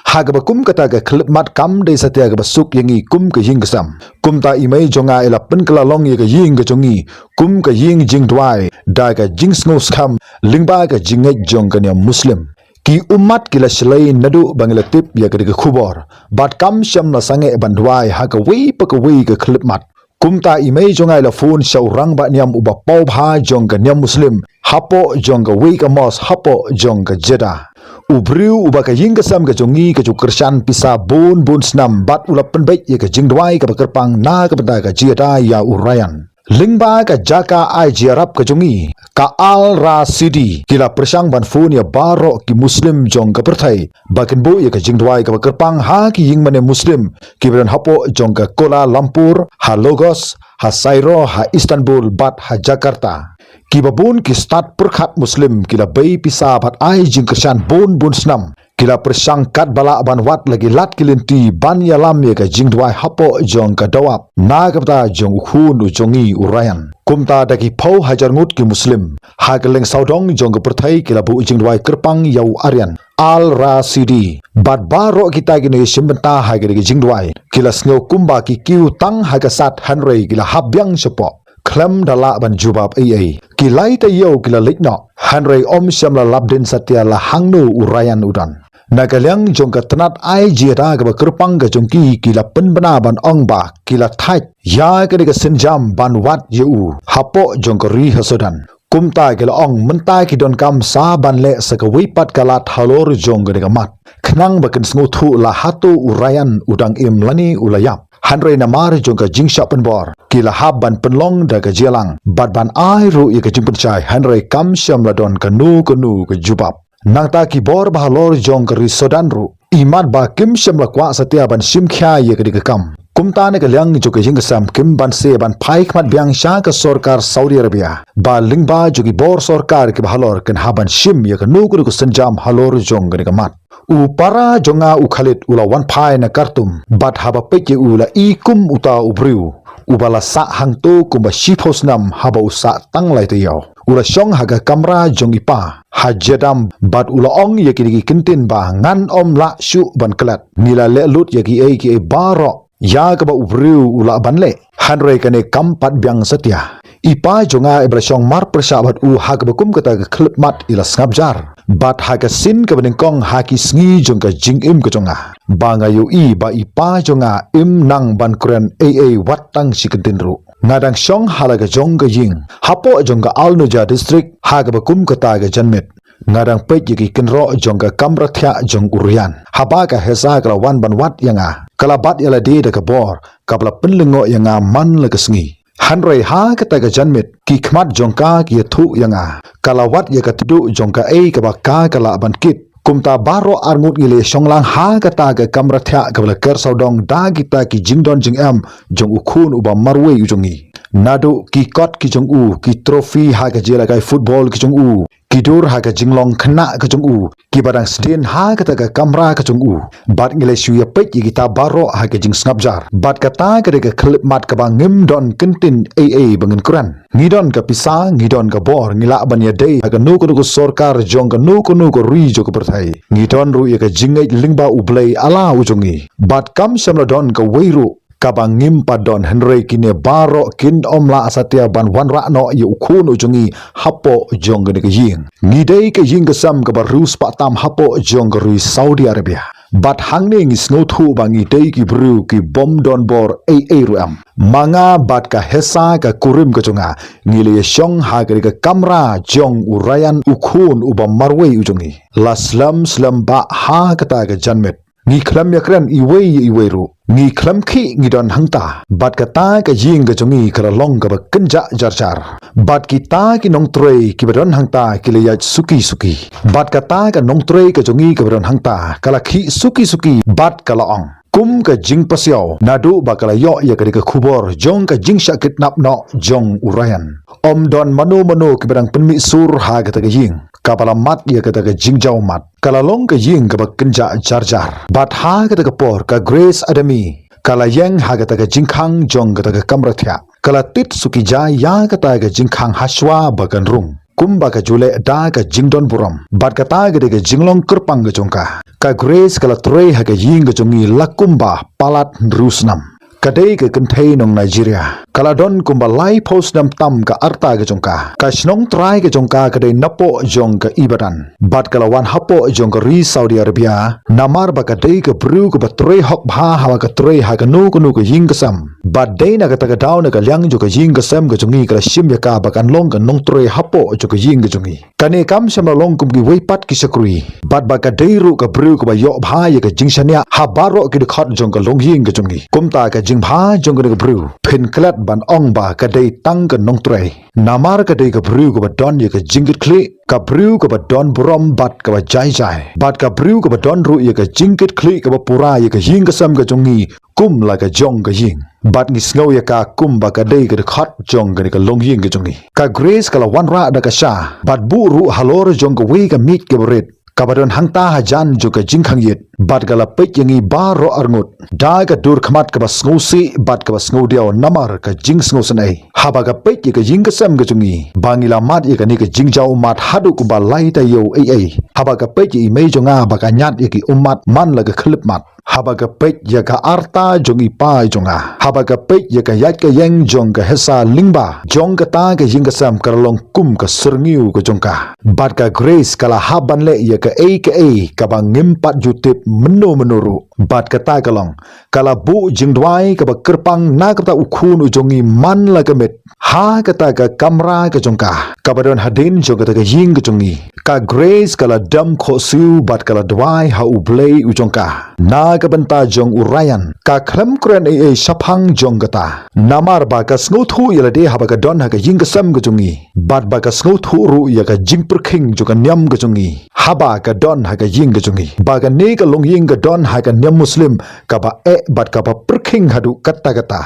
Ha kaba kum kata ka khyllipmat kam dei satia kaba suk ïa ngi kum ka ïing ka sem. Kumta i mei jong nga i la pynkylla long ïa ka ïing ka jong ngi kum ka ïing jingduwai da ka jingsngewskhem lyngba ka jingngeit jong ka niam Muslim. Ki ummat ki la shlei naduh ba ngi la tip ïa kane ka khubor, bad kam shym la sangeh ban duwai ha kawei pa kawei ka khyllipmat. Kumta i mei jong nga i la phone sha u rangbah niam uba paw bha jong ka niam Muslim hapoh jong kawei ka mosque hapoh jong ka Jeddah, u briew uba ka ïing ka sem ka jong ngi ka ju kyrshan pisa bun bun snem bad u la pynbeit ïa ka jingduwai kaba kyrpang na ka bynta ka jingïada ïa u Ryan. Lyngba ka jaka ai jingïarap ka jong ngi, ka Al Rasidi, ki la pyrshang ban phone ïa baroh ki Muslim jong ka pyrthei ba kin buh ïa ka jingduwai kaba kyrpang ha ki ïingmane Muslim kiba don hapoh jong ka Kuala Lumpur, ha Lagos, ha Cairo, ha Istanbul bad ha Jakarta. Kiba bun ki stad pyrkhat Muslim ki la bei pisa bad ai jingkyrshan bun bun snem. Ki la pyrshang katba lah ban wad la ki lad ki lynti ban ïalam ïa ka jingduwai hapoh jong ka dawab na ka bynta jong u khun u jong ngi u Ryan. Kumta da ki phew hajar ngut ki Muslim ha kylleng sawdong jong ka pyrthei ki la buh jingduwai kyrpang ïa u Ryan Al Rasidi bad baroh kita ki nongïashim bynta ha kine ki jingduwai. Ki la sngew kumba ki kiew tang ha ka sat hynrei ki la hap biang shapoh khlem da lah ban jubab ei ei. Ki lai taïew ki la leit noh hynrei ym shym la lap dien satia la hangno u Ryan u don. Na ka liang jong ka tnat ai jingïada kaba kyrpang ka jong ki, ki la pynbna ban ong ba ki la thait ïa kane ka sienjam ban wad ïa u hapoh jong ka ri ha Sudan. Kumta ki la ong mynta ki donkam sa ban leh sa kawei pat ka lad halor jong kane ka mat khnang ba kin sngewthuh la hato u Ryan u dang im lane u la ïap. Hynrei namar jong ka jingshah pynbor ki la hap ban pynlong da ka jingïalang bad ban ai ruh ïa ka jingpynshai hynrei kam shym la don kano kano ka jubab. Nangta ki bor ba halor jong ka ri Sudan ruh imat ba kim shym la kwah satia ban shim khia ïa kane ka kam. Kumta na ka liang jong ka ïing ka sem kim banse ban phai khmat biang sha ka sorkar Saudi Arabia ba lyngba jong ki bor sorkar kiba halor kin hap ban shim ïa kano kano ka sienjam halor jong kane ka mat. U para jong nga u Khalid u la wan phai na Khartoum bad haba peit ïa u la i kum uta u briew uba la sah hangto kumba shiphew snem haba u sah tang lai taïew. U la shong ha ka kamra jong i pa ha Jeddah bad u la ong ïa kine ki kyntien ba ngan ym lah shuh ban klet. Ngi la leh lut ïa kiei kiei baroh ïa kaba u briew u lah ban leh. Hynrei kane kam pat biang satia. I pa jong nga iba la shong marpyrshah bad u ha kaba kum kata ka khyllipmat i la sngap jar. Bad ha ka sien kaba nyngkong ha ki sngi jong ka jingim ka jong nga, ba nga ïohi ba i pa jong nga im nang ban kren ei ei wat tang shi kyntien ruh. Nga dang shong ha la ka jong ka ïing hapoh jong ka Al Nuja District ha kaba kum kata ka janmiet. Nga dang peit ïa ki kynroh jong ka kamra thiah jong u Ryan. Haba ka Hesa ka la wan ban wad ïa nga, ka la bat ïa lade da ka bor kaba la pynlyngngoh ïa nga man la ka sngi. Hynrei ha kata ka janmiet ki khmat jong ka ki ïathuh ïa nga. Ka la wad ïa ka tduh jong kaei kaba ka ka lah ban kit. Kumta baroh arngut ngi la shong lang ha kata ka kamra thiah kaba la ker sawdong da kita ki jingdon jingem jong u khun uba marwei u jong ngi. Naduh ki kot ki jong u, ki trophy ha ka jingïalehkai football ki jong u, ki dur ha ka jinglong khynnah ka jong u, kiba dang sdien ha kata ka kamra ka jong u. Bad ngi la shu ïa peit ïa kita baroh ha ka jingsngap jar. Bad kata ka dei ka khyllipmat kaba ngim don kyntien ei ei ba ngin kren. Ngi don ka pisa, ngi don ka bor, ngi lah ban ïadei ha kano kano ka sorkar jong kano kano ka ri jong ka pyrthei. Ngi don ruh ïa ka jingngeit lyngba U Blei Allah u jong ngi. Bad kam shym la don kawei ruh kaba ngim pat don, hynrei kine baroh kin ym lah satia ban wanrah noh ïa u khun u jong ngi hapoh jong kane ka ïing. Ngi dei ka ïing ka sem kaba riewspah tam hapoh jong ka ri Saudi Arabia. Bad hangne ngi sngewthuh ba ngi dei ki briew ki bym don bor ei ei ruh em. Ma nga bad ka Hesa ka kurim ka jong nga, ngi la ïa shong ha kane ka kamra jong u Ryan u khun uba marwei u jong ngi. La slem slem bah ha kata ka janmiet. Ngi khlem ïa kren iwei ïa iwei ruh. Ngi khlem khih ngi don hangta. Bad kata ka ïing ka jong ngi ka la long kaba kynjah jar jar. Bad kita ki nongtrei kiba don hangta ki la ïaid suki suki. Bad kata ka nongtrei ka jong ngi kaba don hangta ka la khih suki suki bad ka la ong, kum ka jingpasiaw naduh ba ka la ïoh ïa kane ka khubor jong ka jingshah kidnap noh jong u Ryan, ym don mano mano kiba dang pynmih sur ha kata ka ïing kaba la mad ïa kata ka jingjaw mad. Ka la long ka ïing kaba kynjah jar jar. Bad ha kata ka por ka Grace Adami ka la ïeng ha kata ka jingkhang jong kata ka kamra thiah. Ka la tit suki jai ïa kata ka jingkhang hashwa ba kan rung. Kumba ka ju leh da ka jingdon burom. Bad kata ka dei ka jinglong kyrpang ka jong ka. Ka Grace ka la trei ha ka ïing ka jong ngi la kumba palat hynriew snem. Ka dei ka kynthei nong Nigeria. Ka la don kumba laiphew snem tam ka arta ka jong ka. Ka shnong trai ka jong ka ka dei napoh jong ka Ibadan. Bad ka la wan hapoh jong ka ri Saudi Arabia namar ba ka dei ka briew kaba trei hok bha haba ka trei ha kano kano ka ïing ka sem. Bad dei na kata ka daw na ka liang jong ka ïing ka sem ka jong ngi ka la shim ïa ka ba kan long ka nongtrei hapoh jong ka ïing ka jong ngi. Kane kam shym la long kum kiwei pat ki shakri. Bad ba ka dei ruh ka briew kaba ïoh bha ïa ka jingshaniah ha baroh ki dkhot jong ka longïing ka jong ngi. Kumta ka jingbha jong kane ka briew phin klet ban ong ba ka dei tang ka nongtrei. Namar ka dei ka briew kaba don ïa ka jingkitkhlieh, ka briew kaba don burom bad kaba jai jai. Bad ka briew kaba don ruh ïa ka jingkitkhlieh kaba pura ïa ka ïing ka sem ka jong ngi kum la ka jong ka ïing. Bad ngi sngew ïa ka kumba ka dei ka dkhot jong kane ka longïing ka jong ngi. Ka Grace ka la wanrah da ka sha bad buh ruh halor jong kawei ka miej kaba rit kaba don hangta hajan jong ka jingkhang ïit. Bad ka la peit ïa ngi baroh arngut da ka dur khmat kaba sngewsih bad kaba sngewdiaw namar ka jingsngewsynei. Haba ka peit ïa ka ïing ka sem ka jong ngi ba ngi la mad ïa kane ka jingjaw ummat haduh kumba lai taïew ei ei. Haba ka peit ïa i mei jong nga ba ka ñiad ïa ki ummat man la ka khyllipmat. Haba ka peit ïa ka arta jong i pa i jong nga. Haba ka peit ïa ka ïaid ka ïeng jong ka Hesa lyngba jong kata ka ïing ka sem ka la long kum ka syrngiew ka jong ka. Bad ka Grace ka la hap ban leh ïa kaei kaei kaba ngim pat ju tip mynno mynno ruh. Bad kata ka long ka la buh jingduwai kaba kyrpang na kata u khun u jong ngi man la ka miet ha kata ka kamra ka jong ka kaba don hadien jong kata ka ïing ka jong ngi. Ka Grace ka la dem khohsiew bad ka la duwai ha U Blei u jong ka na ka bynta jong u Ryan. Ka khlem kren ei ei shaphang jong kata namar ba ka sngewthuh ïa lade haba ka don ha ka ïing ka sem ka jong ngi. Bad ba ka sngewthuh ruh ïa ka jingpyrkhing jong ka niam ka jong ngi haba ka don ha ka ïing ka jong ngi. Ba kane ka longïing ka don ha ka niam Muslim kaba eh bad kaba pyrkhing haduh katta katta.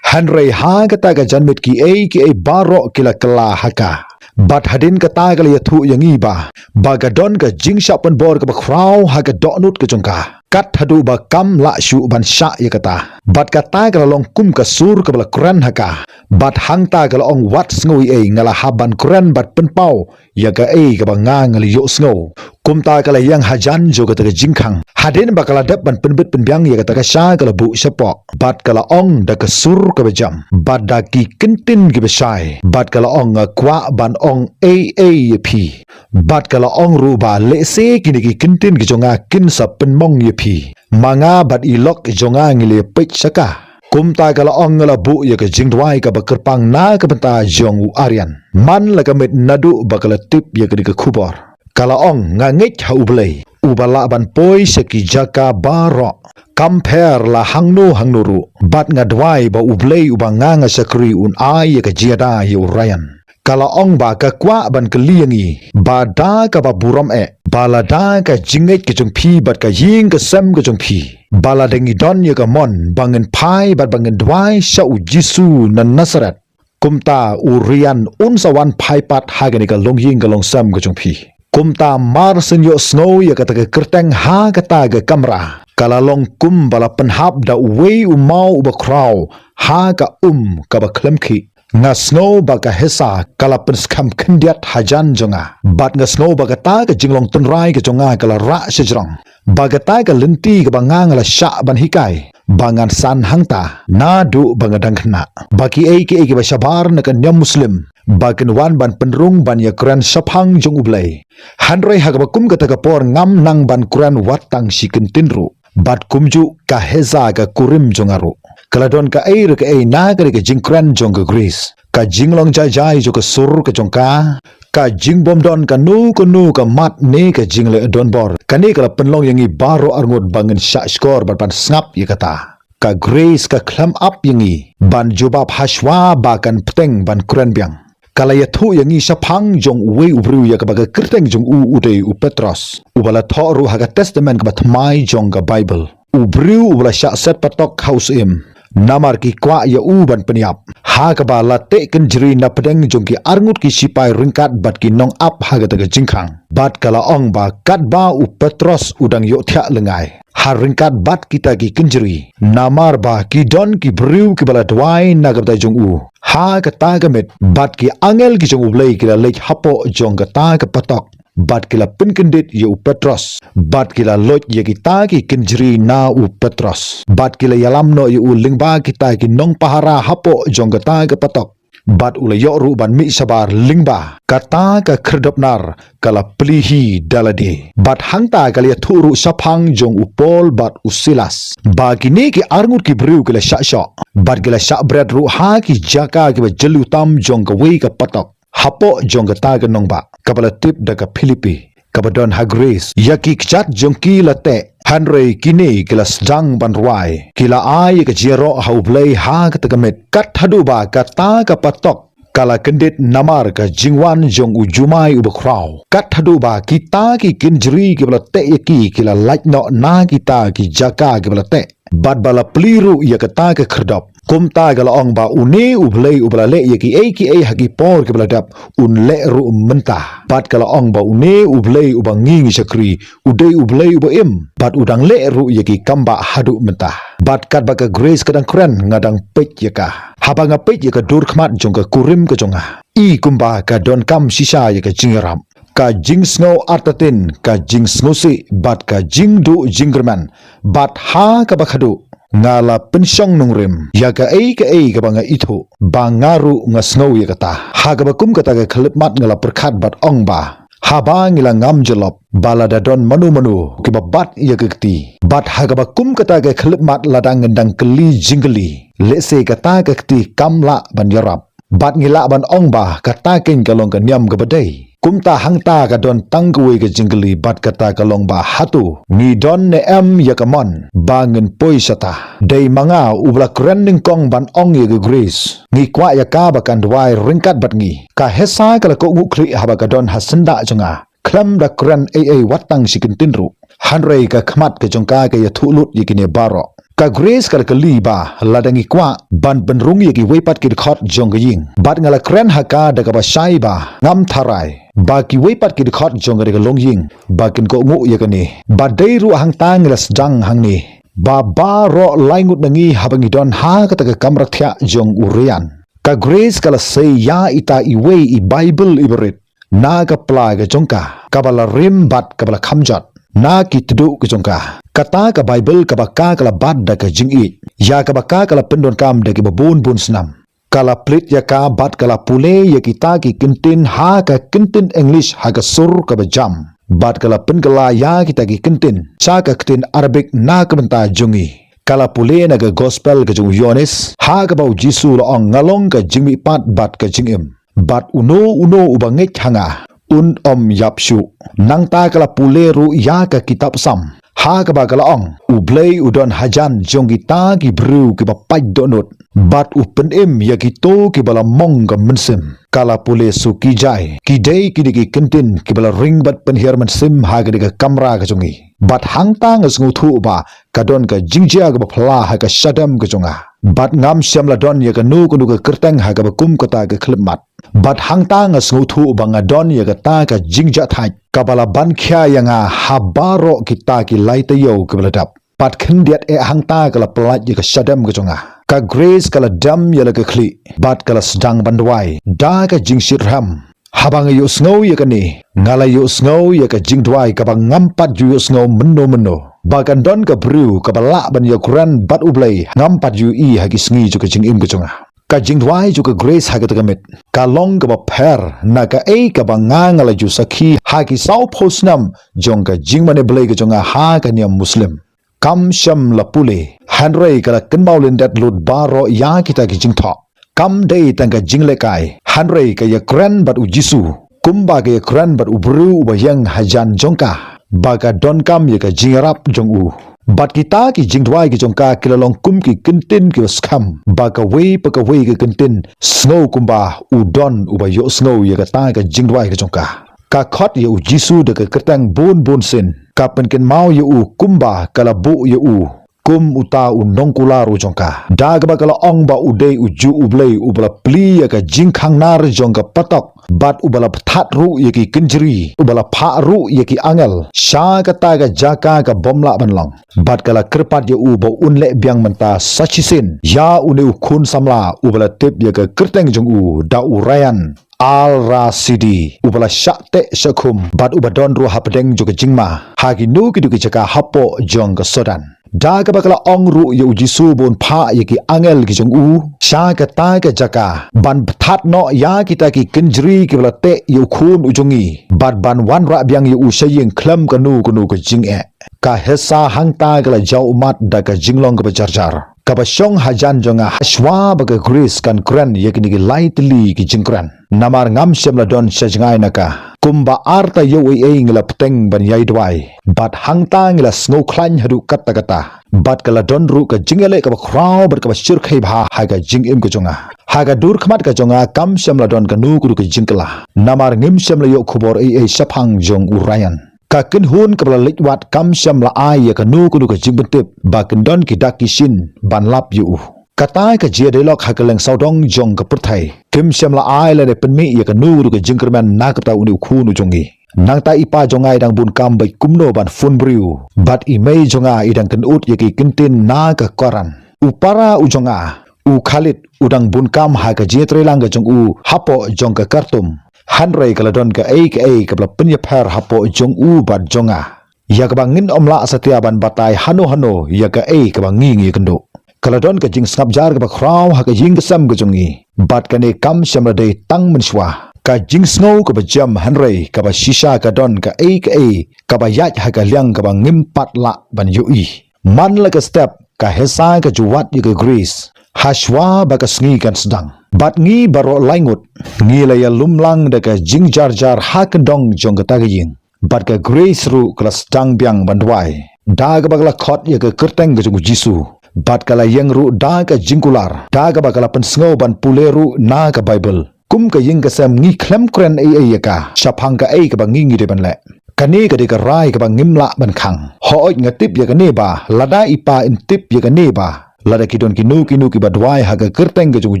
Hynrei ha kata ka janmiet kiei kiei baroh ki la kylla ha ka. Bad hadien kata ka la ïathuh ïa ngi ba ba ka don ka jingshah pynbor kaba khraw ha ka dohnud ka jong ka. Kat haduh ba kam lah shuh ban shah ïa kata. Bad kata ka la long kum ka sur kaba la kren ha ka. Bad hangta ka la ong, wat sngew ei ei, nga la hap ban kren bad pynpaw ïa kaei kaba nga nga la ïohsngew. Kumta ka la ïeng hajan jong kata ka jingkhang. Hadien ba ka la dep ban pynbit pynbiang ïa kata ka sha, ka la buh shapoh. Bad ka la ong da ka sur kaba jam, bad da ki kyntien kiba shai. Bad ka la ong, nga kwah ban ong ei ei ïa phi. Bad ka la ong ruh ba lehse kine ki kyntien ki jong nga kin sa pynmong ïa phi, ma nga bad i lok jong nga ngi la peit sha ka. Kumta ka la ong, nga la buh ïa ka jingduwai kaba kyrpang na ka bynta jong u Arian man la ka miet naduh ba ka la tip ïa kane ka khubor. Ka la ong, nga ngeit ha U Blei uba lah ban poi sha ki jaka baroh, kam pher la hangno hangno ruh. Bad nga duwai ba U Blei uba nga nga shakri un ai ïa ka jingïada ïa u Ryan. Ka la ong ba ka kwah ban kylli ïa ngi ba da kaba burom eh, ba lada ka jingngeit ka jong phi bad ka ïing ka sem ka jong phi, ba lada ngi don ïa ka mon ba ngin phai bad ba ngin duwai sha u Jisu na Nasareth, kumta u Ryan un sa wan phai pat ha kane ka longïing ka longsem ka jong phi. Kumta mar shen ïohsngew ïa kata ka kyrteng ha kata ka kamra, ka la long kum ba la pynhap da uwei u maw uba khraw ha ka um kaba khlem khih. Nga sngew ba ka hesa ka la pynskhem khyndiat hajan jong nga, bad nga sngew ba kata ka jinglong tynrai ka jong nga ka la rah shajrong, ba kata ka lynti kaba nga nga la shah ban hikai, ba ngan san hangta naduh ba nga dang khynnah, ba kiei kiei kiba shabar na ka niam Muslim ba kin wan ban pynrung ban ïakren shaphang jong U Blei. Hynrei ha kaba kum kata ka por ngam nang ban kren wat tang shi kyntien ruh. Bad kumjuh ka hesa ka kurim jong nga ruh, ka la don kaei re kaei na kane ka jingkren jong ka Grace. Ka jinglong jai jai jong ka sur ka jong ka, ka jingbym don kano kano ka mat ne ka jingleh donbor, kane ka la pynlong ïa ngi baroh arngut ba ngin shah shkor bad ban sngap ïa kata. Ka Grace ka khlem ap ïa ngi ban jubab hashwa ba kan bteng ban kren biang. Ka la ïathuh ïa ngi shaphang jong uwei u briew ïa kaba ka kyrteng jong u u dei u Petros, uba la thoh ruh ha ka Testament kaba thymmai jong ka Baibl. U briew uba la shah set patok ha u syiem, namar ki kwah ïa u ban pynïap. Ha kaba la teh kynjri na pdeng jong ki arngut ki shipai ryngkat bad ki nongap ha kata ka jingkhang. Bad ka la ong ba katba u Petros u dang ïohthiah lyngngai ha ryngkat bad kita ki kynjri, namar ba ki don ki briew kiba la duwai na ka bynta jong u ha kata ka miet, bad ki angel ki jong U Blei ki la leit hapoh jong kata ka patok, bad ki la pynkyndit ïa u Petros, bad ki la loit ïa kita ki kynjri na u Petros, bad ki la ïalam noh ïa u lyngba kita ki nongpahara hapoh jong kata ka patok. Bad u la ïoh ruh ban mih shabar lyngba kata ka khyrdop nar ka la plie hi da lade. Bad hangta ka la ïathuh ruh shaphang jong u Paul bad u Silas, ba kine ki arngut ki briew ki la shah shoh bad ki la shah bret ruh ha ki jaka kiba jylliew tam jong kawei ka patok hapoh jong kata ka nongbah kaba la tip da ka Philippi, kaba don ha Grace. Ïa ki kjat jong ki la teh, hynrei kine ki la sdang ban rwai. Ki la ai ïa ka jingïaroh ha U Blei ha kata ka miet. Kat haduh ba kata ka patok ka la kyndit namar ka jingwan jong u jumai uba khraw. Kat haduh ba kita ki kynjri kiba la teh ïa ki ki la lait noh na kita ki jaka kiba la teh, bad ba la plie ruh ïa kata ka khyrdop. Kumta ka la ong ba une U Blei uba la leh ïa kiei kiei ha ki por kiba la dep, un leh ruh mynta. Bad ka la ong ba une U Blei uba ngi ngi shakri u dei U Blei uba im, bad u dang leh ruh ïa ki kambah haduh mynta. Bad katba ka Grace ka dang kren, nga dang peit ïa ka. Haba nga peit ïa ka dur khmat jong ka kurim ka jong nga, i kumba ka donkam shisha ïa ka jingïarap, ka jingsngew artatien, ka jingsngewsih bad ka jingduh jingkyrmen. Bad ha kaba khadduh nga la pynshong nongrim ïa kaei kaei kaba nga ithuh, ba nga ruh nga sngew ïa kata. Ha kaba kum kata ka khyllipmat nga la pyrkhat bad ong ba haba ngi la ngam jyllop, ba lada don mano mano kiba bat ïa ka kti. Bad ha kaba kum kata ka khyllipmat lada ngin dang kylli jingkylli, lehse kata ka kti kam lah ban ïarap. Bad ngi lah ban ong ba kata keiñ ka long ka niam kaba dei. Kumta hangta ka don tang kawei ka jingkylli, bad kata ka long ba hato ngi don ne em ïa ka mon ba ngin poi shata. Dei ma nga uba la kren nyngkong ban ong ïa ka Grace, ngi kwah ïa ka ba kan duwai ryngkat bad ngi. Ka Hesa ka la kohnguh khlieh haba ka don ha syndah jong nga, khlem da kren ei ei wat tang shi kyntien ruh. Hynrei ka khmat ka jong ka ka ïathuh lut ïa kine baroh. Ka Grace ka la kylli ba lada ngi kwah ban pynrung ïa kiwei pat ki dkhot jong ka ïing. Bad nga la kren ha ka da kaba shai ba ngam tharai ba kiwei pat ki dkhot jong kane ka longïing ba kin kohnguh ïa kane. Bad dei ruh hangta ngi la sdang hangne ba baroh lai ngut na ngi haba ngi don ha kata ka kamra thiah jong u Ryan. Ka Grace ka la sei ïa ita iwei i Baibl iba rit na ka pla ka jong ka, kaba la rim bad kaba la kham jot na ki tduh ka jong ka. Kata ka Baibl kaba ka ka la bat da ka jingïeit, ïa kaba ka ka la pyndonkam da kiba bun bun snam. Ka la plie ïa ka bad ka la pule ïa kita ki kyntien ha ka kyntien English ha ka sur kaba jam. Bad ka la pynkylla ïa kita ki kyntien sha ka ktien Arabic na ka bynta jong ngi. Ka la pule na ka Gospel ka jong u Ïoannis, ha kaba u Jisu u la ong, "Nga long ka jingmihpat bad ka jingim. Bad uno uno uba ngeit ha nga, un ym ïap shuh." Nangta ka la pule ruh ïa ka kitab Salm, ha kaba ka la ong, "U Blei u don hajan jong kita ki briew kiba pait dohnud, bad u pynim ïa kito kiba la mong ka mynsiem." Ka la pule suki jai, ki dei kine ki kyntien kiba la ring bad pynhiar mynsiem ha kane ka kamra ka jong ngi. Bad hangta nga sngewthuh ba ka don ka jingjia kaba phylla ha ka shadem ka jong nga. Bad ngam shym la don ïa kano kano ka kyrteng ha kaba kum kata ka khyllipmat. Bad hangta nga sngewthuh ba nga don ïa kata ka jingjahthait kaba la ban khia ïa nga ha baroh kita ki lai taïew kiba la dep. Bad khyndiat eh hangta ka la pyllait ïa ka shadem ka jong nga. Ka Grace ka la dem ïa la ka khlieh, bad ka la sdang ban duwai da ka jingshitrhem. Haba nga ïohsngew ïa kane, nga la ïohsngew ïa ka jingduwai kaba ngam pat ju ïohsngew mynno mynno, ba kan don ka briew kaba lah ban ïakren bad U Blei ngam pat ju ïohi ha ki sngi jong ka jingim ka jong nga. Ka jingduwai jong ka Grace ha kata ka miet ka long kaba pher na kaei kaba nga nga la ju sakhi ha ki sawphew snem jong ka jingmane Blei ka jong nga ha ka niam Muslim. Kam shym la pule, hynrei ka la kynmaw lyndet lut baroh ïa kita ki jingthoh. Kam dei tang ka jinglehkai, hynrei ka ïakren bad u Jisu, kumba ka ïakren bad u briew uba ïeng hajan jong ka, ba ka donkam ïa ka jingïarap jong u. Bad kita ki jingduwai ki jong ka ki la long kum ki kyntien kiba skhem, ba kawei pa kawei ka kyntien sngew kumba u don uba ïohsngew ïa kata ka jingduwai ka jong ka. Ka khot ïa u Jisu da ka kyrteng bun bun sien, ka pynkynmaw ïa u kumba ka la buh ïa u kum uta u nongkular u jong ka. Da kaba ka la ong ba u dei ujuh U Blei uba la plie ïa ka jingkhang nar jong ka patok, bad uba la pthat ruh ïa ki kynjri, uba la phah ruh ïa ki angel sha kata ka jaka kaba ym lah ban long. Bad ka la kyrpad ïa u ba un leh biang mynta sa shisien ïa une u khun samla uba la tip ïa ka kyrteng jong u da u Ryan Al-Rashidi, uba la shah teh shah khum, bad uba don ruh hapdeng jong ka jingma ha kino kino ki jaka hapoh jong ka Sudan. Da kaba ka la ong ruh ïa u Jisu ba un phah ïa ki angel ki jong u sha kata ka jaka ban pthat noh ïa kita ki kynjri kiba la teh ïa u khun u jong ngi, bad ban wanrah biang ïa u sha ïing khlem kano kano ka jingeh. Ka Hesa hangta ka la jaw ummat da ka jinglong kaba jar jar, kaba shong hajan jong nga hashwa ba ka Grace kan kren ïa kine ki lai tylli ki jingkren. Namar ngam shym la don sha jngai na ka. Kumba ar taïew ei ei ngi la bteng ban ïai duwai, bad hangta ngi la sngew khlaiñ haduh katta katta. Bad ka la don ruh ka jingïaleh kaba khraw bad kaba shyrkhei bha ha ka jingim ka jong nga. Ha ka dur khmat ka jong nga kam shym la don kano kano ka jingkylla, namar ngim shym la ïoh khubor ei ei shaphang jong u Ryan. Ka kynhun kaba la leit wad kam shym la ai ïa kano kano ka jingpyntip ba kin don ki dak ki shin ban lap ïa u. Kata ka jia dialog ha kylleng sawdong jong ka pyrthei, kim shym la ai lane pynmih ïa kano kano ka jingkyrmen na ka bynta une u khun u jong ngi. Nangta i pa jong nga i dang bun kam bad kumno ban phone briew, bad i mei jong nga i dang kynud ïa ki kyntien na ka koran. U para u jong nga, u Khalid, u dang bun kam ha ka jingïatreilang ka jong u hapoh jong ka Khartoum. Hynrei ka la don kaei kaei kaba la pynïapher hapoh jong u bad jong nga, ïa kaba ngin ym lah satia ban batai hano hano ïa kaei kaba ngi ngi ïakynduh. Ka la don ka jingsngap jar kaba khraw ha ka ïing ka sem ka jong ngi, bad kane kam shym la dei tang mynshuwa. Ka jingsngew kaba jem hynrei kaba shisha ka don kaei kaei kaba ïaid ha ka liang kaba ngim pat lah ban ïohi. Man la ka step, ka Hesa ka ju wad ïa ka Grace hashwa ba ka sngi kan sdang. Bad ngi baroh lai ngut ngi la ïalum lang da ka jingjar jar ha kyndong jong kata ka ïing. Bad ka Grace ruh ka la sdang biang ban duwai, da kaba ka la khot ïa ka kyrteng ka jong u Jisu. Bad ka la ïeng ruh da ka jingkular, da kaba ka la pynsngew ban pule ruh na ka Baibl. Kum ka ïing ka sem ngi khlem kren ei ei ïa ka shaphang kaei kaba ngi ngi dei ban leh. Kane ka dei ka rai kaba ngim lah ban khang. Hooid, nga tip ïa kane ba lada i pa in tip ïa kane ba lada ki don kino kino kiba duwai ha ka kyrteng ka jong u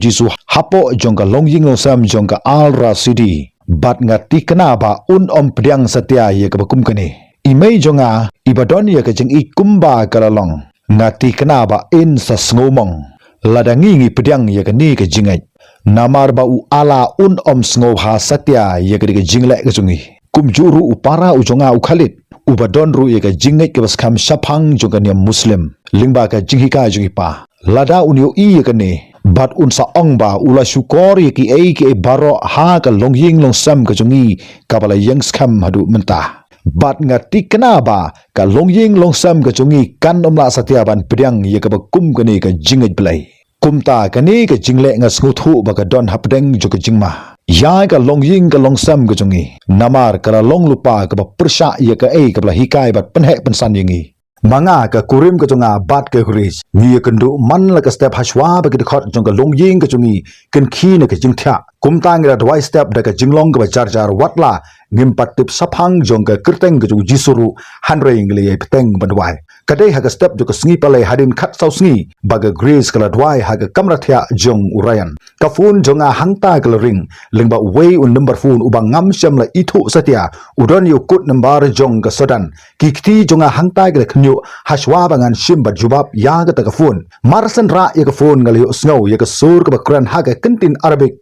Jisu hapoh jong ka longïing longsem jong ka Al-Rashidi, bad nga tikna ba un ym pdiang satia ïa kaba kum kane. I mei jong nga iba don ïa ka jingïeit kumba ka la long, Nga tikna ba in sa sngewmong lada ngi ngi pdiang ïa kane ka jingngeit. Namar ba u Allah un ym sngewbha satia ïa kane ka jingleh ka jong ngi. Kumjuh ruh u para u jong nga u Khalid, uba don ruh ïa ka jingngeit kaba skhem shaphang jong ka niam Muslim lyngba ka jinghikai jong i pa. Lada un ïohi ïa kane, bad un sa ong ba u la shukor ïa kiei kiei baroh ha ka longïing longsem ka jong ngi kaba la ïeng skhem haduh mynta. Bad nga tikna ba ka longïing longsem ka jong ngi kan ym lah satia ban pdiang ïa kaba kum kane ka jingngeit Blei. Kumta kane ka jingleh nga sngewthuh ba ka don hapdeng jong ka jingma ïa ka longïing ka longsem ka jong ngi. Namar ka la long lypa kaba pyrshah ïa kaei kaba la hikai bad pynheh pynsan ïa ngi. Ma nga, ka kurim ka jong nga bad ka Grace, ngi ïakynduh man la ka step hashwa ba ki dkhot jong ka longïing ka jong ngi kin khie na ka jingthiah. Kumta ngi la duwai step da ka jinglong kaba jar jar, watla ngim pat tip shaphang jong ka kyrteng ka jong u Jisu ruh, hynrei ngi la ïai bteng ban duwai. Ka dei ha ka step jong ka sngi Palei hadien khatsaw sngi ba ka Grace ka la duwai ha ka kamra thiah jong u Ryan. Ka phone jong nga hangta ka la ring, lyngba uwei u number phone uba ngam shym la ithuh satia. U don ïa u code number jong ka Sudan. Ki kti jong nga hangta ki la khynñiuh hashwa ba ngan shim bad jubab ïa kata ka phone. Mar shen rah ïa ka phone nga la ïohsngew ïa ka sur kaba kren ha ka kyntien Arabic,